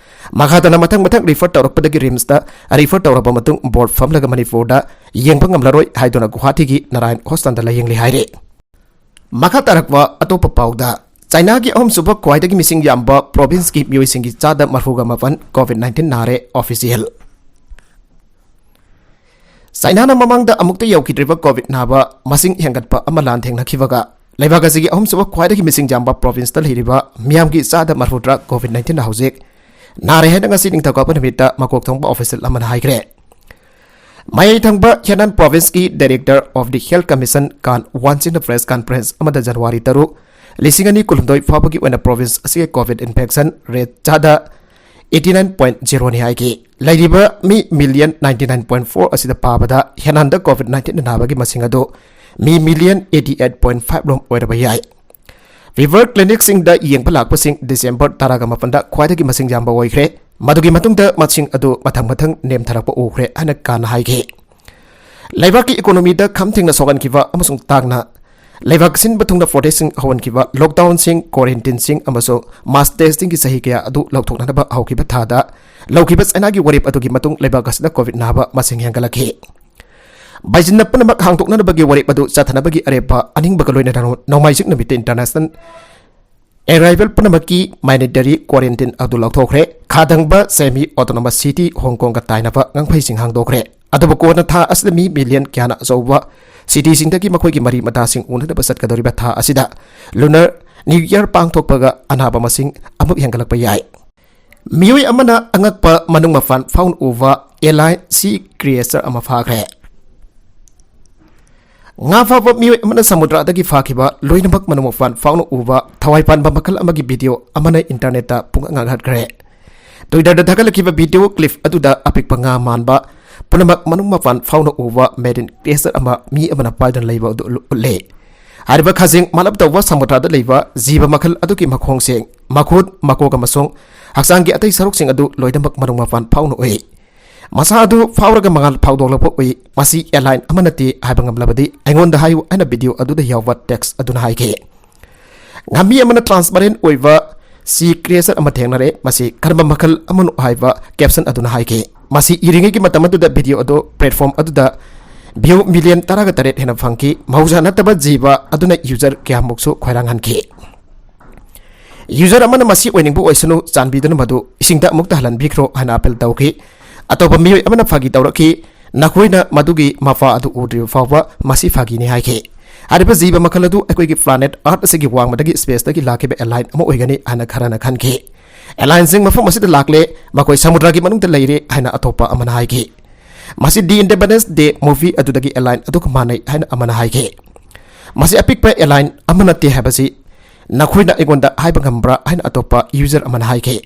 ꯃꯈꯥꯗꯅ ꯃꯊꯪ ꯃꯊꯪ ꯔꯤꯐꯔ ꯇꯧꯔꯛꯄꯗꯒꯤ ꯔꯤꯝꯁꯇ ꯔꯤꯐꯔ ꯇꯧꯔꯕ ꯃꯇꯨꯡ ꯕꯣꯔꯗ ꯐꯝꯂꯒ ꯃꯅꯤꯄꯨꯔꯗ ꯌꯦꯡꯕ ꯉꯝꯂꯔꯣꯏ ꯍꯥꯏꯗꯨꯅ ꯒꯨꯋꯥꯍꯥꯇꯤꯒꯤ ꯅꯥꯔꯥꯌꯟ ꯍꯣꯁꯄꯤꯇꯥꯜꯗ ꯂꯥꯌꯦꯡꯂꯤ ꯍꯥꯏꯔꯤ꯫ ꯃꯈꯥ ꯇꯥꯔꯛꯄ ꯑꯇꯣꯞꯄ ꯄꯥꯎꯗ, ꯆꯥꯏꯅꯥꯒꯤ ꯑꯍꯨꯝꯁꯨꯕ ꯈ꯭ꯋꯥꯏꯗꯒꯤ ꯃꯤꯁꯤꯡ ꯌꯥꯝꯕ ꯄ꯭ꯔꯣꯚꯤꯟꯁꯀꯤ ꯃꯤꯑꯣꯏꯁꯤꯡꯒꯤ ꯆꯥꯗ ꯃꯔꯤꯐꯨꯒ ꯃꯥꯄꯟ ꯀꯣꯚꯤꯗ ꯅꯥꯏꯟꯇꯤꯟ ꯅꯥꯔꯦ, ꯑꯣꯐꯤꯁꯤꯌꯦꯜ꯫ ꯆꯥꯏꯅꯥꯅ ꯃꯃꯥꯡꯗ ꯑꯃꯨꯛꯇ ꯌꯧꯈꯤꯗ꯭ꯔꯤꯕ ꯀꯣꯚꯤꯗ ꯅꯥꯕ ꯃꯁꯤꯡ ꯍꯦꯟꯒꯠꯄ ꯑꯃ ꯂꯥꯟꯊꯦꯡꯅꯈꯤꯕꯒ ꯂꯩꯕꯥꯛ ꯑꯁꯤꯒꯤ ꯑꯍꯨꯝꯁꯨꯕ ꯈ꯭ꯋꯥꯏꯗꯒꯤ ꯃꯤꯁꯤꯡ ꯌꯥꯝꯕ ꯄ꯭ꯔꯣꯚꯤꯟꯁꯇ ꯂꯩꯔꯤꯕ ꯃꯤꯌꯥꯝꯒꯤ ꯆꯥꯗ ꯃꯔꯤꯐꯨꯇꯔꯥ ꯀꯣꯚꯤꯗ ꯅꯥꯏꯟꯇꯤꯟꯅ ꯍꯧꯖꯤꯛ ꯅꯥꯔꯦ ꯍꯥꯏꯅ ꯉꯁꯤ ꯅꯤꯡꯊꯧꯀꯥꯕ ꯅꯨꯃꯤꯠꯇ ꯃꯀꯣꯛ ꯊꯣꯡꯕ ꯑꯣꯐꯤꯁꯤꯌꯦꯜ ꯑꯃꯅ ꯍꯥꯏꯈ꯭ꯔꯦ꯫ ꯃꯌꯥꯏ ꯊꯪꯕ ꯍꯦꯅꯥꯟ ꯄ꯭ꯔꯣꯚꯤꯟꯁꯀꯤ director of the health commission Kan ꯋꯥꯟꯁꯤꯡꯅ ꯄ꯭ꯔꯦꯁ ꯀꯟꯐꯔꯦꯟꯁ ꯑꯃꯗ ꯖꯅꯋꯥꯔꯤ ꯇꯔꯨꯛ, ꯂꯤꯁꯤꯡ ꯑꯅꯤ ꯀꯨꯟꯍꯨꯝꯗꯣꯏ ꯐꯥꯎꯕꯒꯤ ꯑꯣꯏꯅ ꯄ꯭ꯔꯣꯚꯤꯟꯁ ꯑꯁꯤꯒꯤ ꯀꯣꯚꯤꯗ ꯏꯟꯐꯦꯛꯁꯟ ꯔꯦꯠ ꯆꯥꯗ ꯑꯩꯠꯇꯤ ꯅꯥꯏꯟ ꯄꯣꯏꯟꯠ ꯖꯤꯔꯣꯅꯤ ꯍꯥꯏꯈꯤ꯫ ꯂꯩꯔꯤꯕ ꯃꯤ million ninety nine point four ꯑꯁꯤꯗ ꯄꯥꯕꯗ ꯍꯦꯅꯥꯟꯗ ꯀꯣꯚꯤꯗ ꯅꯥꯏꯟꯇꯤꯟ ꯅꯥꯕꯒꯤ ꯃꯁꯤꯡ ꯑꯗꯨ ꯃꯤ million eighty eight point five ꯔꯣꯝ ꯑꯣꯏꯔꯕ ꯌꯥꯏ꯫ ꯐꯤꯚꯔ ꯀ꯭ꯂꯤꯅꯤꯛꯁꯤꯡꯗ ꯌꯦꯡꯕ ꯂꯥꯛꯄꯁꯤꯡ ꯗꯤꯁꯦꯝꯕꯔ ꯇꯔꯥꯒ ꯃꯥꯄꯟꯗ ꯈ꯭ꯋꯥꯏꯗꯒꯤ ꯃꯁꯤꯡ ꯌꯥꯝꯕ ꯑꯣꯏꯈ꯭ꯔꯦ꯫ ꯃꯗꯨꯒꯤ ꯃꯇꯨꯡꯗ ꯃꯁꯤꯡ ꯑꯗꯨ ꯃꯊꯪ ꯃꯊꯪ ꯅꯦꯝꯊꯔꯛꯄ ꯎꯈ꯭ꯔꯦ ꯍꯥꯏꯅ ꯀꯥꯟꯅ ꯍꯥꯏꯈꯤ꯫ ꯂꯩꯕꯥꯛꯀꯤ ꯏꯀꯣꯅꯣꯃꯤꯗ ꯈꯝ ꯊꯦꯡꯅ ꯁꯣꯛꯍꯟꯈꯤꯕ ꯑꯃꯁꯨꯡ ꯇꯥꯡꯅ ꯂꯩꯕꯥꯛ ꯁꯤꯟꯕ ꯊꯨꯡꯅ ꯄ꯭ꯔꯣꯇꯦꯁꯁꯤꯡ ꯍꯧꯍꯟꯈꯤꯕ, ꯂꯣꯛꯗꯥꯎꯟꯁꯤꯡ, ꯀ꯭ꯋꯥꯔꯦꯟꯇꯤꯟꯁꯤꯡ ꯑꯃꯁꯨꯡ ꯃꯥꯁ ꯇꯦꯁꯇꯤꯡꯒꯤ ꯆꯍꯤ ꯀꯌꯥ ꯑꯗꯨ ꯂꯧꯊꯣꯛꯅꯅꯕ ꯍꯧꯈꯤꯕ ꯊꯥꯗ ꯂꯧꯈꯤꯕ ꯆꯥꯏꯅꯥꯒꯤ ꯋꯥꯔꯦꯞ ꯑꯗꯨꯒꯤ ꯃꯇꯨꯡ ꯂꯩꯕꯥꯛ ꯑꯁꯤꯗ ꯀꯣꯚꯤꯗ ꯅꯥꯕ ꯃꯁꯤꯡ ꯍꯦꯟꯒꯠꯂꯛꯈꯤ꯫ ꯕꯩꯖꯤꯟꯅ ꯄꯨꯝꯅꯃꯛ ꯍꯥꯡꯗꯣꯛꯅꯅꯕꯒꯤ ꯋꯥꯔꯦꯞ ꯑꯗꯨ ꯆꯠꯊꯅꯕꯒꯤ ꯑꯔꯦꯞꯄ ꯑꯅꯤꯡꯕꯒ ꯂꯣꯏꯅꯅ ꯅꯣꯡꯃꯥꯏꯖꯤꯡ ꯅꯨꯃꯤꯠꯇ ꯏꯟꯇꯔꯅꯦꯁꯅꯦꯜ ꯑꯦꯔꯥꯏꯚꯦꯜ ꯄꯨꯝꯅꯃꯛꯀꯤ ꯃꯦꯟꯗꯦꯇꯔꯤ ꯀ꯭ꯋꯥꯔꯦꯟꯇꯤꯟ ꯑꯗꯨ ꯂꯧꯊꯣꯛꯈ꯭ꯔꯦ꯫ ꯈꯥꯗꯪꯕ ꯁꯦꯃꯤ ꯑꯣꯇꯣꯅꯣꯃꯁ ꯁꯤꯇꯤ ꯍꯣꯡꯀꯣꯡꯒ ꯇꯥꯏꯅꯕ ꯉꯥꯡꯐꯩꯁꯤꯡ ꯍꯥꯡꯗꯣꯛꯈ꯭ꯔꯦ꯫ ꯑꯗꯨꯕꯨ ꯀꯣꯟꯅ ꯊꯥ ꯑꯁꯤꯗ ꯃꯤ ꯃꯤꯂꯤꯌꯟ ꯀꯌꯥꯅ ꯑꯆꯧꯕ ꯁꯤꯇꯤꯁꯤꯡꯗꯒꯤ ꯃꯈꯣꯏꯒꯤ ꯃꯔꯤ ꯃꯇꯥꯁꯤꯡ ꯎꯅꯅꯕ ꯆꯠꯀꯗꯧꯔꯤꯕ ꯊꯥ ꯑꯁꯤꯗ ꯂꯨꯅꯔ ꯅ꯭ꯌꯨ ꯏꯌꯔ ꯄꯥꯡꯊꯣꯛꯄꯒ ꯑꯅꯥꯕ ꯃꯁꯤꯡ ꯑꯃꯨꯛ ꯍꯦꯟꯒꯠꯂꯛꯄ ꯌꯥꯏ꯫ ꯃꯤꯑꯣꯏ ꯑꯃꯅ ꯑꯉꯛꯄ ꯃꯅꯨꯡ ꯃꯄꯥꯟ ꯐꯥꯎꯅ ꯎꯕ ꯑꯦꯂꯥꯏꯟ ꯁꯤ ꯀ꯭ꯔꯤꯌꯦꯆꯔ ꯑꯃ ꯐꯥꯈ꯭ꯔꯦ꯫ ꯉꯥ ꯐꯥꯕ ꯃꯤꯑꯣꯏ ꯑꯃꯅ ꯁꯃꯨꯗ꯭ꯔꯗꯒꯤ ꯐꯥꯈꯤꯕ ꯂꯣꯏꯅꯃꯛ ꯃꯅꯨꯡ ꯃꯄꯥꯟ ꯐꯥꯎꯅ ꯎꯕ ꯊꯋꯥꯏ ꯄꯥꯟꯕ ꯃꯈꯜ ꯑꯃꯒꯤ ꯚꯤꯗꯤꯑꯣ ꯑꯃꯅ ꯏꯟꯇꯔꯅꯦꯠꯇ ꯄꯨꯡꯉꯥꯡ ꯉꯥꯡꯍꯠꯈ꯭ꯔꯦ꯫ Twitter-ꯗ ꯊꯥꯒꯠꯂꯛꯈꯤꯕ ꯚꯤꯗꯤꯑꯣ ꯀ꯭ꯂꯤꯞ ꯑꯗꯨꯗ ꯑꯄꯤꯛꯄ ꯉꯥ ꯃꯥꯟꯕ ꯄꯨꯝꯅꯃꯛ ꯃꯅꯨꯡ ꯃꯄꯥꯟ ꯐꯥꯎꯅ ꯎꯕ marine creature ꯑꯃ ꯃꯤ ꯑꯃꯅ ꯄꯥꯏꯗꯨꯅ ꯂꯩꯕ ꯑꯗꯨ ꯎꯠꯂꯦ꯫ ꯍꯥꯏꯔꯤꯕ ꯈꯥꯖꯦꯡ ꯃꯥꯂꯞ ꯇꯧꯕ ꯁꯃꯨꯗ꯭ꯔꯗ ꯂꯩꯕ ꯖꯤꯕ ꯃꯈꯜ ꯑꯗꯨꯒꯤ ꯃꯈꯣꯡꯁꯤꯡ, ꯃꯈꯨꯠ, ꯃꯀꯣꯛ ꯑꯃꯁꯨꯡ ꯍꯛꯆꯥꯡꯒꯤ ꯑꯇꯩ ꯁꯔꯨꯛꯁꯤꯡ ꯑꯗꯨ ꯂꯣꯏꯅꯃꯛ ꯃꯅꯨꯡ ꯃꯄꯥꯟ ꯐꯥꯎꯅ ꯎꯏ꯫ ꯃꯁꯥ ꯑꯗꯨ ꯐꯥꯎꯔꯒ ꯃꯉꯥꯜ ꯐꯥꯎꯗꯣꯛꯂꯛꯄ ꯎꯏ꯫ ꯃꯁꯤ alien ꯑꯃ ꯅꯠꯇꯦ ꯍꯥꯏꯕ ꯉꯝꯂꯕꯗꯤ ꯑꯩꯉꯣꯟꯗ ꯍꯥꯏꯌꯨ ꯍꯥꯏꯅ ꯚꯤꯗꯤꯑꯣ ꯑꯗꯨꯗ ꯌꯥꯎꯕ text ꯑꯗꯨꯅ ꯍꯥꯏꯈꯤ꯫ ꯉꯥꯃꯤ ꯑꯃꯅ transparent ꯑꯣꯏꯕ sea creature ꯑꯃ ꯊꯦꯡꯅꯔꯦ꯫ ꯃꯁꯤ ꯀꯔꯝꯕ ꯃꯈꯜ ꯑꯃꯅꯣ ꯍꯥꯏꯕ caption ꯑꯗꯨꯅ ꯍꯥꯏꯈꯤ꯫ ꯃꯁꯤ ꯏꯔꯤꯉꯩꯒꯤ ꯃꯇꯝ ꯑꯗꯨꯗ ꯚꯤꯗꯤꯑꯣ ꯑꯗꯨ platform ꯑꯗꯨꯗ view million ꯇꯔꯥꯒ ꯇꯔꯦꯠ ꯍꯦꯟꯅ ꯐꯪꯈꯤ꯫ ꯃꯍꯧꯁꯥ ꯅꯠꯇꯕ ꯖꯤꯕ ꯑꯗꯨꯅ user ꯀꯌꯥꯃꯨꯛꯁꯨ ꯈꯣꯏꯔꯥꯡꯍꯟꯈꯤ꯫ User ꯑꯃꯅ ꯃꯁꯤ ꯑꯣꯏꯅꯤꯡꯕ ꯑꯣꯏꯁꯅꯨ, ꯆꯥꯟꯕꯤꯗꯨꯅ ꯃꯗꯨ ꯏꯁꯤꯡꯗ ꯑꯃꯨꯛꯇ ꯍꯜꯍꯟꯕꯤꯈ꯭ꯔꯣ ꯍꯥꯏꯅ appeal ꯇꯧꯈꯤ꯫ ꯑꯇꯣꯞꯄ ꯃꯤꯑꯣꯏ ꯑꯃꯅ ꯐꯥꯒꯤ ꯇꯧꯔꯛꯈꯤ, "ꯅꯈꯣꯏꯅ ꯃꯗꯨꯒꯤ ꯃꯄꯥ ꯑꯗꯨ ꯎꯗ꯭ꯔꯤꯕ ꯐꯥꯎꯕ ꯃꯁꯤ ꯐꯥꯒꯤꯅꯤ" ꯍꯥꯏꯈꯤ꯫ ꯍꯥꯏꯔꯤꯕ ꯖꯤꯕ ꯃꯈꯜ ꯑꯗꯨ ꯑꯩꯈꯣꯏꯒꯤ planet Earth ꯑꯁꯤꯒꯤ ꯋꯥꯡꯃꯗꯒꯤ space-ꯇꯒꯤ ꯂꯥꯛꯈꯤꯕ alien ꯑꯃ ꯑꯣꯏꯒꯅꯤ ꯍꯥꯏꯅ ꯈꯔꯅ ꯈꯟꯈꯤ꯫ Alien-ꯁꯤꯡ ꯃꯐꯝ ꯑꯁꯤꯗ ꯂꯥꯛꯂꯦ, ꯃꯈꯣꯏ ꯁꯃꯨꯗ꯭ꯔꯒꯤ ꯃꯅꯨꯡꯗ ꯂꯩꯔꯦ ꯍꯥꯏꯅ ꯑꯇꯣꯞꯄ ꯑꯃꯅ ꯍꯥꯏꯈꯤ꯫ "ꯃꯁꯤ The Independence Day movie ꯑꯗꯨꯗꯒꯤ alien ꯑꯗꯨꯒ ꯃꯥꯟꯅꯩ" ꯍꯥꯏꯅ ꯑꯃꯅ ꯍꯥꯏꯈꯤ꯫ "ꯃꯁꯤ ꯑꯄꯤꯛꯄ alien ꯑꯃ ꯅꯠꯇꯦ ꯍꯥꯏꯕꯁꯤ ꯅꯈꯣꯏꯅ ꯑꯩꯉꯣꯟꯗ ꯍꯥꯏꯕ ꯉꯝꯕ꯭ꯔꯥ?" ꯍꯥꯏꯅ ꯑꯇꯣꯞꯄ user ꯑꯃꯅ ꯍꯥꯏꯈꯤ꯫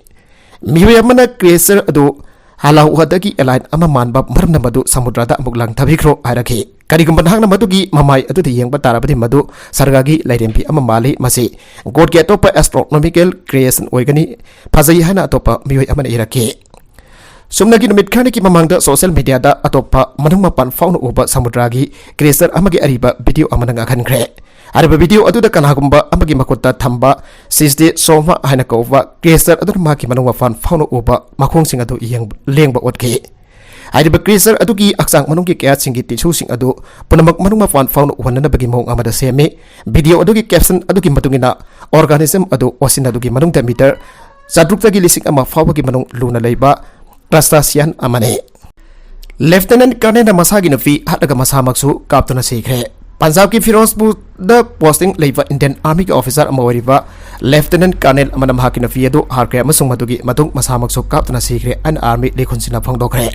"ꯃꯤꯑꯣꯏ ꯑꯃꯅ creature ꯑꯗꯨ ꯍꯥꯂꯥꯎꯍꯗꯒꯤ alien ꯑꯃ ꯃꯥꯟꯕ ꯃꯔꯝꯅ ꯃꯗꯨ ꯁꯃꯨꯗ꯭ꯔꯗ ꯑꯃꯨꯛ ꯂꯪꯊꯕꯤꯈ꯭ꯔꯣ" ꯍꯥꯏꯔꯛꯈꯤ꯫ "ꯀꯔꯤꯒꯨꯝꯕ ꯅꯍꯥꯛꯅ ꯃꯗꯨꯒꯤ ꯃꯃꯥꯏ ꯑꯗꯨꯗ ꯌꯦꯡꯕ ꯇꯥꯔꯕꯗꯤ, ꯃꯗꯨ ꯁꯔꯒꯒꯤ ꯂꯥꯏꯔꯦꯝꯕꯤ ꯑꯃ ꯃꯥꯜꯂꯤ꯫ ꯃꯁꯤ God-ꯀꯤ ꯑꯇꯣꯞꯄ astronomical creation ꯑꯣꯏꯒꯅꯤ꯫ ꯐꯖꯩ" ꯍꯥꯏꯅ ꯑꯇꯣꯞꯄ ꯃꯤꯑꯣꯏ ꯑꯃꯅ ꯏꯔꯛꯈꯤ꯫ ꯁꯨꯞꯅꯒꯤ ꯅꯨꯃꯤꯠ ꯈꯔꯅꯤꯒꯤ ꯃꯃꯥꯡꯗ social media-ꯗ ꯑꯇꯣꯞꯄ ꯃꯅꯨꯡ ꯃꯄꯥꯟ ꯐꯥꯎꯅ ꯎꯕ ꯁꯃꯨꯗ꯭ꯔꯒꯤ creature ꯑꯃꯒꯤ ꯑꯔꯤꯕ ꯚꯤꯗꯤꯑꯣ ꯑꯃꯅ ꯉꯥꯡꯍꯟꯈ꯭ꯔꯦ꯫ ꯑꯔꯤꯕ ꯚꯤꯗꯤꯑꯣ ꯑꯗꯨꯗ ꯀꯅꯥꯒꯨꯝꯕ ꯑꯃꯒꯤ ꯃꯈꯨꯠꯇ ꯊꯝꯕ ꯁꯤꯁꯇꯦ ꯁꯣꯃꯥ ꯍꯥꯏꯅ ꯀꯧꯕ creature ꯑꯗꯨꯅ ꯃꯍꯥꯛꯀꯤ ꯃꯅꯨꯡ ꯃꯄꯥꯟ ꯐꯥꯎꯅ ꯎꯕ ꯃꯈꯣꯡꯁꯤꯡ ꯑꯗꯨ ꯌꯦꯡ-, ꯂꯦꯡꯕ ꯎꯠꯈꯤ꯫ ꯍꯥꯏꯔꯤꯕ creature ꯑꯗꯨꯒꯤ ꯍꯛꯆꯥꯡ ꯃꯅꯨꯡꯒꯤ ꯀꯌꯥꯠꯁꯤꯡꯒꯤ tissue-ꯁꯤꯡ ꯑꯗꯨ ꯄꯨꯝꯅꯃꯛ ꯃꯅꯨꯡ ꯃꯄꯥꯟ ꯐꯥꯎꯅ ꯎꯍꯟꯅꯅꯕꯒꯤ ꯃꯑꯣꯡ ꯑꯃꯗ ꯁꯦꯝꯃꯤ꯫ ꯚꯤꯗꯤꯑꯣ ꯑꯗꯨꯒꯤ caption ꯑꯗꯨꯒꯤ ꯃꯇꯨꯡ ꯏꯟꯅ, organism ꯑꯗꯨ ocean ꯑꯗꯨꯒꯤ ꯃꯅꯨꯡꯗ meter ꯆꯥꯇ꯭ꯔꯨꯛꯇꯒꯤ ꯂꯤꯁꯤꯡ ꯑꯃ ꯐꯥꯎꯕꯒꯤ ꯃꯅꯨꯡ ꯂꯨꯅ ꯂꯩꯕ crustacean ꯑꯃꯅꯤ꯫ Lieutenant Colonel-ꯅ ꯃꯁꯥꯒꯤ ꯅꯨꯄꯤ ꯍꯥꯠꯂꯒ ꯃꯁꯥꯃꯛꯁꯨ ꯀꯥꯞꯇꯨꯅ ꯁꯤꯈ꯭ꯔꯦ꯫ ꯄꯟꯖꯥꯕꯀꯤ ꯐꯤꯔꯣꯖꯄꯨꯔꯗ posting ꯂꯩꯕ Indian Army-ꯒꯤ officer ꯑꯃ ꯑꯣꯏꯔꯤꯕ Lieutenant Colonel ꯑꯃꯅ ꯃꯍꯥꯛꯀꯤ ꯅꯨꯄꯤ ꯑꯗꯨ ꯍꯥꯠꯈ꯭ꯔꯦ ꯑꯃꯁꯨꯡ ꯃꯗꯨꯒꯤ ꯃꯇꯨꯡ ꯃꯁꯥꯃꯛꯁꯨ ꯀꯥꯞꯇꯨꯅ ꯁꯤꯈ꯭ꯔꯦ ꯍꯥꯏꯅ army ꯂꯤꯈꯨꯟꯁꯤꯡꯅ ꯐꯣꯡꯗꯣꯛꯈ꯭ꯔꯦ꯫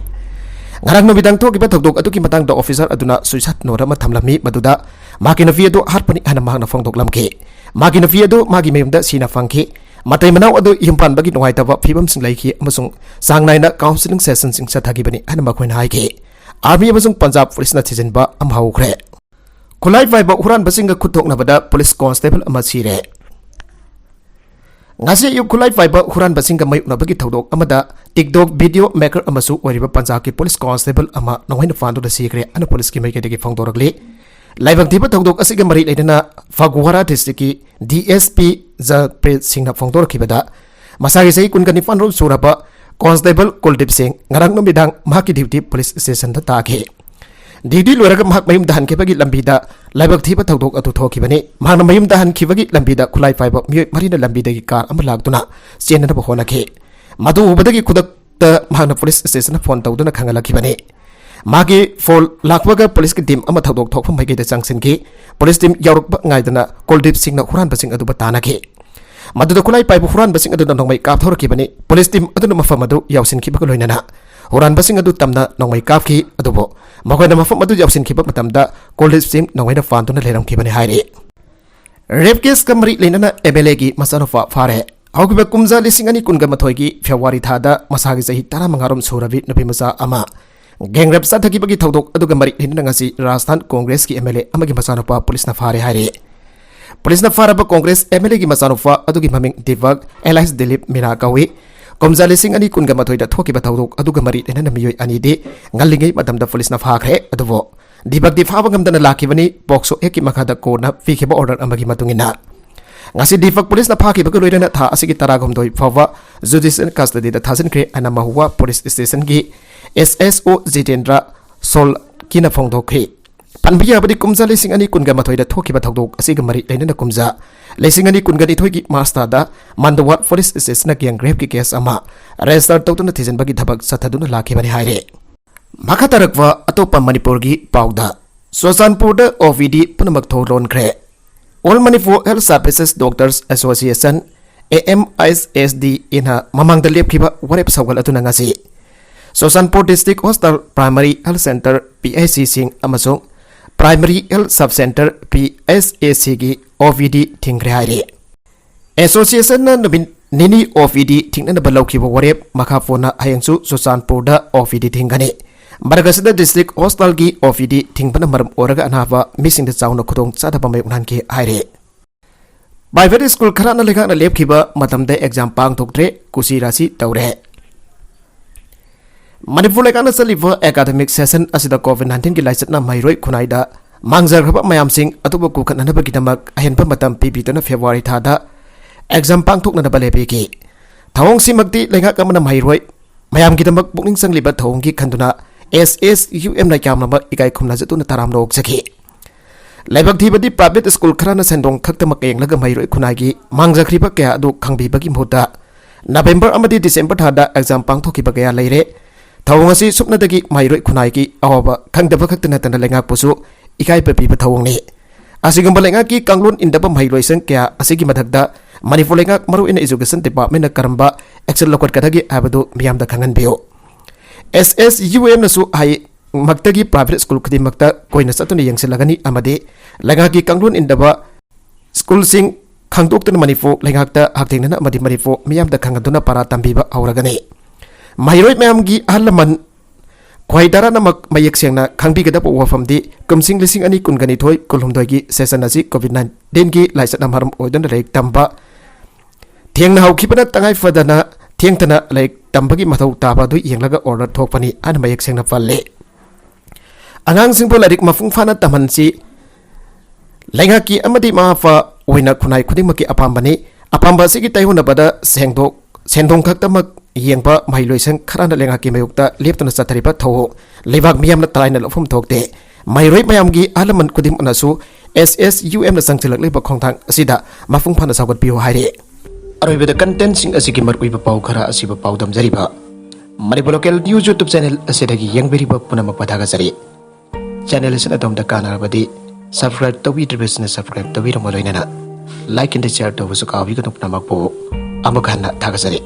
ꯉꯔꯥꯡ ꯅꯨꯃꯤꯗꯥꯡ ꯊꯣꯛꯈꯤꯕ ꯊꯧꯗꯣꯛ ꯑꯗꯨꯒꯤ ꯃꯇꯥꯡꯗ officer ꯑꯗꯨꯅ suicide note ꯑꯃ ꯊꯝꯂꯝꯃꯤ, ꯃꯗꯨꯗ ꯃꯍꯥꯛꯀꯤ ꯅꯨꯄꯤ ꯑꯗꯨ ꯍꯥꯠꯄꯅꯤ ꯍꯥꯏꯅ ꯃꯍꯥꯛꯅ ꯐꯣꯡꯗꯣꯛꯂꯝꯈꯤ꯫ ꯃꯍꯥꯛꯀꯤ ꯅꯨꯄꯤ ꯑꯗꯨ ꯃꯥꯒꯤ ꯃꯌꯨꯝꯗ ꯁꯤꯅ ꯐꯪꯈꯤ꯫ ꯃꯇꯩ ꯃꯅꯥꯎ ꯑꯗꯨ ꯌꯨꯝ ꯄꯥꯟꯕꯒꯤ ꯅꯨꯡꯉꯥꯏꯇꯕ ꯐꯤꯕꯝꯁꯤꯡ ꯂꯩꯈꯤ ꯑꯃꯁꯨꯡ ꯆꯥꯡ ꯅꯥꯏꯅ counselling sessionꯁꯤꯡ ꯆꯠꯊꯈꯤꯕꯅꯤ ꯍꯥꯏꯅ ꯃꯈꯣꯏꯅ ꯍꯥꯏꯈꯤ꯫ Army ꯑꯃꯁꯨꯡ ꯄꯟꯖꯥꯕ ꯄꯨꯂꯤꯁꯅ ꯊꯤꯖꯤꯟꯕ ꯑꯃ ꯍꯧꯈ꯭ꯔꯦ꯫ ꯈꯨꯠꯂꯥꯏ ꯄꯥꯏꯕ ꯍꯨꯔꯥꯟꯕꯁꯤꯡꯒ ꯈꯨꯠ ꯊꯣꯛꯅꯕꯗ ꯄꯨꯂꯤꯁ constable ꯑꯃ ꯁꯤꯔꯦ꯫ ꯉꯁꯤ ꯑꯌꯨꯛ ꯈꯨꯠꯂꯥꯏ ꯄꯥꯏꯕ ꯍꯨꯔꯥꯟꯕꯁꯤꯡꯒ ꯃꯥꯌꯣꯛꯅꯕꯒꯤ ꯊꯧꯗꯣꯛ ꯑꯃꯗ TikTok video maker ꯑꯃꯁꯨ ꯑꯣꯏꯔꯤꯕ ꯄꯟꯖꯥꯕꯀꯤ ꯄꯨꯂꯤꯁ constable ꯑꯃ ꯅꯣꯡꯃꯩꯅ ꯐꯥꯟꯗꯨꯅ ꯁꯤꯈ꯭ꯔꯦ ꯍꯥꯏꯅ ꯄꯨꯂꯤꯁꯀꯤ ꯃꯥꯏꯀꯩꯗꯒꯤ ꯐꯣꯡꯗꯣꯔꯛꯂꯤ꯫ ꯂꯥꯏꯕꯛ ꯊꯤꯕ ꯊꯧꯗꯣꯛ ꯑꯁꯤꯒ ꯃꯔꯤ ꯂꯩꯅꯅ ꯐꯒꯨꯋꯥꯔꯥ districtꯀꯤ DSP ꯖꯔꯄ꯭ꯔꯤꯠ ꯁꯤꯡꯅ ꯐꯣꯡꯗꯣꯔꯛꯈꯤꯕꯗ, ꯃꯁꯥꯒꯤ ꯆꯍꯤ ꯀꯨꯟꯒ ꯅꯤꯄꯥꯟ ꯔꯣꯝ ꯁꯨꯔꯕ constable ꯀꯨꯜꯗꯤꯞ ꯁꯤꯡ ꯉꯔꯥꯡ ꯅꯨꯃꯤꯗꯥꯡ ꯃꯍꯥꯛꯀꯤ duty ꯄꯨꯂꯤꯁ stationꯗ ꯇꯥꯈꯤ꯫ Duty ꯂꯣꯏꯔꯒ ꯃꯍꯥꯛ ꯃꯌꯨꯝꯗ ꯍꯟꯈꯤꯕꯒꯤ ꯂꯝꯕꯤꯗ ꯂꯥꯏꯕꯛ ꯊꯤꯕ ꯊꯧꯗꯣꯛ ꯑꯗꯨ ꯊꯣꯛꯈꯤꯕꯅꯤ꯫ ꯃꯍꯥꯛꯅ ꯃꯌꯨꯝꯗ ꯍꯟꯈꯤꯕꯒꯤ ꯂꯝꯕꯤꯗ ꯈꯨꯠꯂꯥꯏ ꯄꯥꯏꯕ ꯃꯤꯑꯣꯏ ꯃꯔꯤꯅ ꯂꯝꯕꯤꯗꯒꯤ car ꯑꯃ ꯂꯥꯛꯇꯨꯅ ꯆꯦꯟꯅꯅꯕ ꯍꯣꯠꯅꯈꯤ꯫ ꯃꯗꯨ ꯎꯕꯗꯒꯤ ꯈꯨꯗꯛꯇ ꯃꯍꯥꯛꯅ ꯄꯨꯂꯤꯁ stationꯗ phone ꯇꯧꯗꯨꯅ ꯈꯪꯍꯜꯂꯛꯈꯤꯕꯅꯤ꯫ ꯃꯥꯒꯤ phone ꯂꯥꯛꯄꯒ ꯄꯨꯂꯤꯁꯀꯤ team ꯑꯃ ꯊꯧꯗꯣꯛ ꯊꯣꯛꯐꯝ ꯃꯥꯏꯀꯩꯗ ꯆꯪꯁꯤꯟꯈꯤ꯫ ꯄꯨꯂꯤꯁ team ꯌꯧꯔꯛꯄ ꯉꯥꯏꯗꯅ ꯀꯨꯜꯗꯤꯞ ꯁꯤꯡꯅ ꯍꯨꯔꯥꯟꯕꯁꯤꯡ ꯑꯗꯨꯕꯨ ꯇꯥꯟꯅꯈꯤ꯫ ꯃꯗꯨꯗ ꯈꯨꯠꯂꯥꯏ ꯄꯥꯏꯕ ꯍꯨꯔꯥꯟꯕꯁꯤꯡ ꯑꯗꯨꯅ ꯅꯣꯡꯃꯩ ꯀꯥꯞꯊꯣꯔꯛꯈꯤꯕꯅꯤ꯫ ꯄꯨꯂꯤꯁ team ꯑꯗꯨꯅ ꯃꯐꯝ ꯑꯗꯨ ꯌꯧꯁꯤꯟꯈꯤꯕꯒ ꯂꯣꯏꯅꯅ ꯍꯨꯔꯥꯟꯕꯁꯤꯡ ꯑꯗꯨ ꯇꯝꯅ ꯅꯣꯡꯃꯩ ꯀꯥꯞꯈꯤ꯫ ꯑꯗꯨꯕꯨ ꯃꯈꯣꯏꯅ ꯃꯐꯝ ꯑꯗꯨ ꯌꯧꯁꯤꯟꯈꯤꯕ ꯃꯇꯝꯗ ꯀꯨꯜꯗꯤꯞ ꯁꯤꯡ ꯅꯣꯡꯃꯩꯅ ꯐꯥꯟꯗꯨꯅ ꯂꯩꯔꯝꯈꯤꯕꯅꯤ ꯍꯥꯏꯔꯤ꯫ Rape caseꯀ ꯃꯔꯤ ꯂꯩꯅꯅ MLAꯒꯤ ꯃꯆꯥꯅꯨꯄꯥ ꯐꯥꯔꯦ꯫ ꯍꯧꯈꯤꯕ ꯀꯨꯝꯖꯥ ꯂꯤꯁꯤꯡ ꯑꯅꯤ ꯀꯨꯟꯒ ꯃꯥꯊꯣꯏꯒꯤ February ꯊꯥꯗ ꯃꯁꯥꯒꯤ ꯆꯍꯤ ꯇꯔꯥꯃꯉꯥ ꯔꯣꯝ ꯁꯨꯔꯕꯤ ꯅꯨꯄꯤ ꯃꯆꯥ ꯑꯃ gang rape ꯆꯠꯊꯈꯤꯕꯒꯤ ꯊꯧꯗꯣꯛ ꯑꯗꯨꯒ ꯃꯔꯤ ꯂꯩꯅꯅ ꯉꯁꯤ ꯔꯥꯖꯁꯊꯥꯟ ꯀꯣꯡꯒ꯭ꯔꯦꯁꯀꯤ MLA ꯑꯃꯒꯤ ꯃꯆꯥꯅꯨꯄꯥ ꯄꯨꯂꯤꯁꯅ ꯐꯥꯔꯦ ꯍꯥꯏꯔꯤ꯫ ꯄꯨꯂꯤꯁꯅ ꯐꯥꯔꯕ ꯀꯣꯡꯒ꯭ꯔꯦꯁ MLAꯒꯤ ꯃꯆꯥꯅꯨꯄꯥ ꯑꯗꯨꯒꯤ ꯃꯃꯤꯡ ꯗꯤꯄꯛ alias ꯗꯤꯂꯤꯞ ꯃꯤꯅꯥ ꯀꯧꯏ꯫ ꯀꯨꯝꯖꯥ ꯂꯤꯁꯤꯡ ꯑꯅꯤ ꯀꯨꯟꯒ ꯃꯥꯊꯣꯏꯗ ꯊꯣꯛꯈꯤꯕ ꯊꯧꯗꯣꯛ ꯑꯗꯨꯒ ꯃꯔꯤ ꯂꯩꯅꯅ ꯃꯤꯑꯣꯏ ꯑꯅꯤꯗꯤ ꯉꯜꯂꯤꯉꯩ ꯃꯇꯝꯗ ꯄꯨꯂꯤꯁꯅ ꯐꯥꯈ꯭ꯔꯦ꯫ ꯑꯗꯨꯕꯨ ꯗꯤꯄꯛꯇꯤ ꯐꯥꯕ ꯉꯝꯗꯅ ꯂꯥꯛꯈꯤꯕꯅꯤ꯫ POCSO Actꯀꯤ ꯃꯈꯥꯗ courtꯅ ꯄꯤꯈꯤꯕ order ꯑꯃꯒꯤ ꯃꯇꯨꯡ ꯏꯟꯅ ꯉꯁꯤ ꯗꯤꯄꯛ ꯄꯨꯂꯤꯁꯅ ꯐꯥꯈꯤꯕꯒ ꯂꯣꯏꯅꯅ ꯊꯥ ꯑꯁꯤꯒꯤ ꯇꯔꯥꯍꯨꯝꯗꯣꯏ ꯐꯥꯎꯕ judicial custodyꯗ ꯊꯥꯖꯤꯟꯈ꯭ꯔꯦ ꯍꯥꯏꯅ ꯃꯍꯨꯋꯥ ꯄꯨꯂꯤꯁ stationꯒꯤ SSO ꯖꯤꯇꯦꯟꯗ꯭ꯔ ꯁꯣꯜꯀꯤꯅ ꯐꯣꯡꯗꯣꯛꯈꯤ꯫ ꯄꯟꯕ ꯌꯥꯕꯗꯤ ꯀꯨꯝꯖꯥ ꯂꯤꯁꯤꯡ ꯑꯅꯤ ꯀꯨꯟꯒ ꯃꯥꯊꯣꯏꯗ ꯊꯣꯛꯈꯤꯕ ꯊꯧꯗꯣꯛ ꯑꯁꯤꯒ ꯃꯔꯤ ꯂꯩꯅꯅ ꯀꯨꯝꯖꯥ ꯂꯤꯁꯤꯡ ꯑꯅꯤ ꯀꯨꯟꯒ ꯅꯤꯊꯣꯏꯒꯤ March ꯊꯥꯗ ꯃꯟꯗꯋꯥꯠ ꯄꯨꯂꯤꯁ stationꯅ gang rapeꯀꯤ case ꯑꯃ register ꯇꯧꯗꯨꯅ ꯊꯤꯖꯤꯟꯕꯒꯤ ꯊꯕꯛ ꯆꯠꯊꯗꯨꯅ ꯂꯥꯛꯈꯤꯕꯅꯤ ꯍꯥꯏꯔꯤ꯫ ꯃꯈꯥ ꯇꯥꯔꯛꯄ ꯑꯇꯣꯞꯄ ꯃꯅꯤꯄꯨꯔꯒꯤ ꯄꯥꯎꯗ, ꯆꯨꯔꯆꯥꯟꯄꯨꯔꯗ OPD ꯄꯨꯝꯅꯃꯛ ꯊꯣꯡ ꯂꯣꯟꯈ꯭ꯔꯦ꯫ All Manipur Health Services Doctors Association, AMHSDAꯅ ꯃꯃꯥꯡꯗ ꯂꯦꯞꯈꯤꯕ ꯋꯥꯔꯦꯞ ꯁꯧꯒꯠ ꯑꯗꯨꯅ ꯉꯁꯤ Churachandpur District Hospital Primary Health Centre, P H C ꯁꯤꯡ ꯑꯃꯁꯨꯡ Primary Health Sub Centre, P H S ꯁꯤꯒꯤ O P D ꯊꯤꯡꯈ꯭ꯔꯦ ꯍꯥꯏꯔꯤ꯫ ꯑꯦꯁꯣꯁꯤꯌꯦꯁꯟꯅ ꯅꯨꯃꯤꯠ ꯅꯤꯅꯤ O P D ꯊꯤꯡꯅꯅꯕ ꯂꯧꯈꯤꯕ ꯋꯥꯔꯦꯞ ꯃꯈꯥ ꯄꯣꯟꯅ ꯍꯌꯦꯡꯁꯨ ꯆꯨꯔꯆꯥꯟꯄꯨꯔꯗ O P D ꯊꯤꯡꯒꯅꯤ꯫ ꯃꯔꯛ ꯑꯁꯤꯗ District Hospitalꯒꯤ O P D ꯊꯤꯡꯕꯅ ꯃꯔꯝ ꯑꯣꯏꯔꯒ ꯑꯅꯥꯕ ꯃꯤꯁꯤꯡꯗ ꯆꯥꯎꯅ ꯈꯨꯗꯣꯡ ꯆꯥꯗꯕ ꯃꯥꯌꯣꯛꯅꯍꯟꯈꯤ ꯍꯥꯏꯔꯤ꯫ Private school ꯈꯔꯅ ꯂꯩꯉꯥꯛꯅ ꯂꯦꯞꯈꯤꯕ ꯃꯇꯝꯗ exam ꯄꯥꯡꯊꯣꯛꯇ꯭ꯔꯦ, ꯀꯨꯁꯤ ꯔꯥꯁꯤ ꯇꯧꯔꯦ꯫ ꯃꯅꯤꯄꯨꯔ ꯂꯩꯉꯥꯛꯅ ꯆꯠꯂꯤꯕ academic session ꯑꯁꯤꯗ COVID nineteen ꯒꯤ ꯂꯥꯏꯆꯠꯅ ꯃꯍꯩꯔꯣꯏ ꯈꯨꯟꯅꯥꯏꯗ ꯃꯥꯡꯖꯈ꯭ꯔꯕ ꯃꯌꯥꯝꯁꯤꯡ ꯑꯇꯣꯞꯄ ꯀꯣꯛꯍꯟꯅꯕꯒꯤꯗꯃꯛ ꯑꯍꯦꯟꯕ ꯃꯇꯝ ꯄꯤꯕꯤꯗꯨꯅ February ꯊꯥꯗ exam ꯄꯥꯡꯊꯣꯛꯅꯅꯕ ꯂꯦꯞꯄꯤꯈꯤ꯫ ꯊꯧꯑꯣꯡꯁꯤꯃꯛꯇꯤ ꯂꯩꯉꯥꯛ ꯑꯃꯅ ꯃꯍꯩꯔꯣꯏ ꯃꯌꯥꯝꯒꯤꯗꯃꯛ ꯄꯨꯛꯅꯤꯡ ꯆꯪꯂꯤꯕ ꯊꯧꯑꯣꯡꯒꯤ ꯈꯟꯗꯨꯅ S S U M ꯅ ꯌꯥꯝꯂꯕ ꯏꯀꯥꯏ ꯈꯨꯝꯅꯖꯗꯨꯅ ꯇꯔꯥꯝꯅ ꯑꯣꯛꯆꯈꯤ꯫ ꯂꯥꯏꯕꯛ ꯊꯤꯕꯗꯤ private school ꯈꯔꯅ ꯁꯦꯟꯗꯣꯡ ꯈꯛꯇꯃꯛ ꯌꯦꯡꯂꯒ ꯃꯍꯩꯔꯣꯏ ꯈꯨꯟꯅꯥꯏꯒꯤ ꯃꯥꯡꯖꯈ꯭ꯔꯤꯕ ꯀꯌꯥ ꯑꯗꯨ ꯈꯪꯕꯤꯕꯒꯤ ꯃꯍꯨꯠꯇ November ꯑꯃꯗꯤ December ꯊꯥꯗ exam ꯄꯥꯡꯊꯣꯛꯈꯤꯕ ꯀꯌꯥ ꯂꯩꯔꯦ꯫ ꯊꯧꯑꯣꯡ ꯑꯁꯤ ꯁꯨꯞꯅꯗꯒꯤ ꯃꯍꯩꯔꯣꯏ ꯈꯨꯟꯅꯥꯏꯒꯤ ꯑꯋꯥꯕ ꯈꯪꯗꯕ ꯈꯛꯇ ꯅꯠꯇꯅ ꯂꯩꯉꯥꯛꯄꯨꯁꯨ ꯏꯀꯥꯏꯕ ꯄꯤꯕ ꯊꯧꯑꯣꯡꯅꯤ꯫ ꯑꯁꯤꯒꯨꯝꯕ ꯂꯩꯉꯥꯛꯀꯤ ꯀꯥꯡꯂꯣꯟ ꯏꯟꯗꯕ ꯃꯍꯩꯔꯣꯏꯁꯪ ꯀꯌꯥ ꯑꯁꯤꯒꯤ ꯃꯊꯛꯇ ꯃꯅꯤꯄꯨꯔ ꯂꯩꯉꯥꯛ ꯃꯔꯨꯑꯣꯏꯅ Education Department ꯅ ꯀꯔꯝꯕ action ꯂꯧꯈꯠꯀꯗꯒꯦ ꯍꯥꯏꯕꯗꯨ ꯃꯤꯌꯥꯝꯗ ꯈꯪꯍꯟꯕꯤꯌꯨ꯫ S S U M ꯅꯁꯨ ꯍꯥꯏ ꯃꯛꯇꯒꯤ private school ꯈꯨꯗꯤꯡꯃꯛꯇ ꯀꯣꯏꯅ ꯆꯠꯇꯨꯅ ꯌꯦꯡꯁꯤꯜꯂꯒꯅꯤ ꯑꯃꯗꯤ ꯂꯩꯉꯥꯛꯀꯤ ꯀꯥꯡꯂꯣꯟ ꯏꯟꯗꯕ school ꯁꯤꯡ ꯈꯪꯗꯣꯛꯇꯨꯅ ꯃꯅꯤꯄꯨꯔ ꯂꯩꯉꯥꯛꯇ ꯍꯛꯊꯦꯡꯅꯅ ꯑꯃꯗꯤ ꯃꯅꯤꯄꯨꯔ ꯃꯤꯌꯥꯝꯗ ꯈꯪꯍꯟꯗꯨꯅ ꯄꯥꯔꯥ ꯇꯝꯕꯤꯕ ꯍꯧꯔꯒꯅꯤ꯫ ꯃꯍꯩꯔꯣꯏ ꯃꯌꯥꯝꯒꯤ ꯑꯍꯜ ꯂꯃꯟ ꯈ꯭ꯋꯥꯏ ꯇꯔꯥꯅꯃꯛ ꯃꯌꯦꯛ ꯁꯦꯡꯅ ꯈꯪꯕꯤꯒꯗꯕ ꯋꯥꯐꯝꯗꯤ ꯀꯨꯝꯁꯤꯡ ꯂꯤꯁꯤꯡ ꯑꯅꯤ ꯀꯨꯟꯒ ꯅꯤꯊꯣꯏ ꯀꯨꯟꯍꯨꯝꯗꯣꯏꯒꯤ session ꯑꯁꯤ COVID nineteen ꯒꯤ ꯂꯥꯏꯆꯠꯅ ꯃꯔꯝ ꯑꯣꯏꯗꯨꯅ ꯂꯥꯏꯔꯤꯛ ꯇꯝꯕ ꯊꯦꯡꯅ ꯍꯧꯈꯤꯕꯅ ꯇꯉꯥꯏ ꯐꯗꯅ ꯊꯦꯡꯊꯅ ꯂꯥꯏꯔꯤꯛ ꯇꯝꯕꯒꯤ ꯃꯊꯧ ꯇꯥꯕ ꯑꯗꯨ ꯌꯦꯡꯂꯒ order ꯊꯣꯛꯄꯅꯤ ꯍꯥꯏꯅ ꯃꯌꯦꯛ ꯁꯦꯡꯅ ꯄꯜꯂꯤ꯫ ꯑꯉꯥꯡꯁꯤꯡꯕꯨ ꯂꯥꯏꯔꯤꯛ ꯃꯄꯨꯡ ꯐꯥꯅ ꯇꯝꯍꯟꯁꯤ ꯂꯩꯉꯥꯛꯀꯤ ꯑꯃꯗꯤ ꯃꯃꯥ ꯃꯄꯥ ꯑꯣꯏꯅ ꯈꯨꯟꯅꯥꯏ ꯈꯨꯗꯤꯡꯃꯛꯀꯤ ꯑꯄꯥꯝꯕꯅꯤ꯫ ꯑꯄꯥꯝꯕ ꯑꯁꯤꯒꯤ ꯇꯥꯏꯌꯣꯟꯅꯕꯗ ꯁꯦꯡꯗꯣꯛ-, ꯁꯦꯟꯗꯣꯡ ꯈꯛꯇꯃꯛ ꯌꯦꯡꯕ ꯃꯍꯩꯂꯣꯏꯁꯪ ꯈꯔꯅ ꯂꯩꯉꯥꯛꯀꯤ ꯃꯥꯌꯣꯛꯇ ꯂꯦꯞꯇꯅ ꯆꯠꯊꯔꯤꯕ ꯊꯧꯑꯣꯡ ꯂꯩꯕꯥꯛ ꯃꯤꯌꯥꯝꯅ ꯇꯔꯥꯏꯅ ꯂꯧꯐꯝ ꯊꯣꯛꯇꯦ꯫ ꯃꯍꯩꯔꯣꯏ ꯃꯌꯥꯝꯒꯤ ꯑꯍꯜ ꯂꯃꯟ ꯈꯨꯗꯤꯡꯃꯛꯅꯁꯨ S S U M ꯅ ꯆꯪꯁꯤꯜꯂꯛꯂꯤꯕ ꯈꯣꯡꯊꯥꯡ ꯑꯁꯤꯗ ꯃꯄꯨꯡ ꯐꯥꯅ ꯁꯧꯒꯠꯄꯤꯌꯨ ꯍꯥꯏꯔꯤ꯫ ꯑꯔꯣꯏꯕꯗ content ꯁꯤꯡ ꯑꯁꯤꯒꯤ ꯃꯔꯨꯑꯣꯏꯕ ꯄꯥꯎ ꯈꯔ ꯑꯁꯤꯕꯨ ꯄꯥꯎꯗꯝꯖꯔꯤꯕ Manipur Local News YouTube channel ꯑꯁꯤꯗꯒꯤ ꯌꯦꯡꯕꯤꯔꯤꯕ ꯄꯨꯝꯅꯃꯛꯄꯨ ꯊꯥꯒꯠꯆꯔꯤ꯫ Channel ꯑꯁꯤꯅ ꯑꯗꯣꯝꯗ ꯀꯥꯟꯅꯔꯕꯗꯤ subscribe ꯇꯧꯕꯤꯗ꯭ꯔꯤꯕꯁꯤꯡꯅ subscribe ꯇꯧꯕꯤꯔꯝꯕ ꯂꯣꯏꯅꯅ like and share ꯇꯧꯕꯁꯨ ꯀꯥꯎꯕꯤꯒꯅꯨ꯫ ꯄꯨꯝꯅꯃꯛꯄꯨ ꯑꯃꯨꯛ ꯍꯟꯅ ꯊꯥꯒꯠꯆꯔꯤ꯫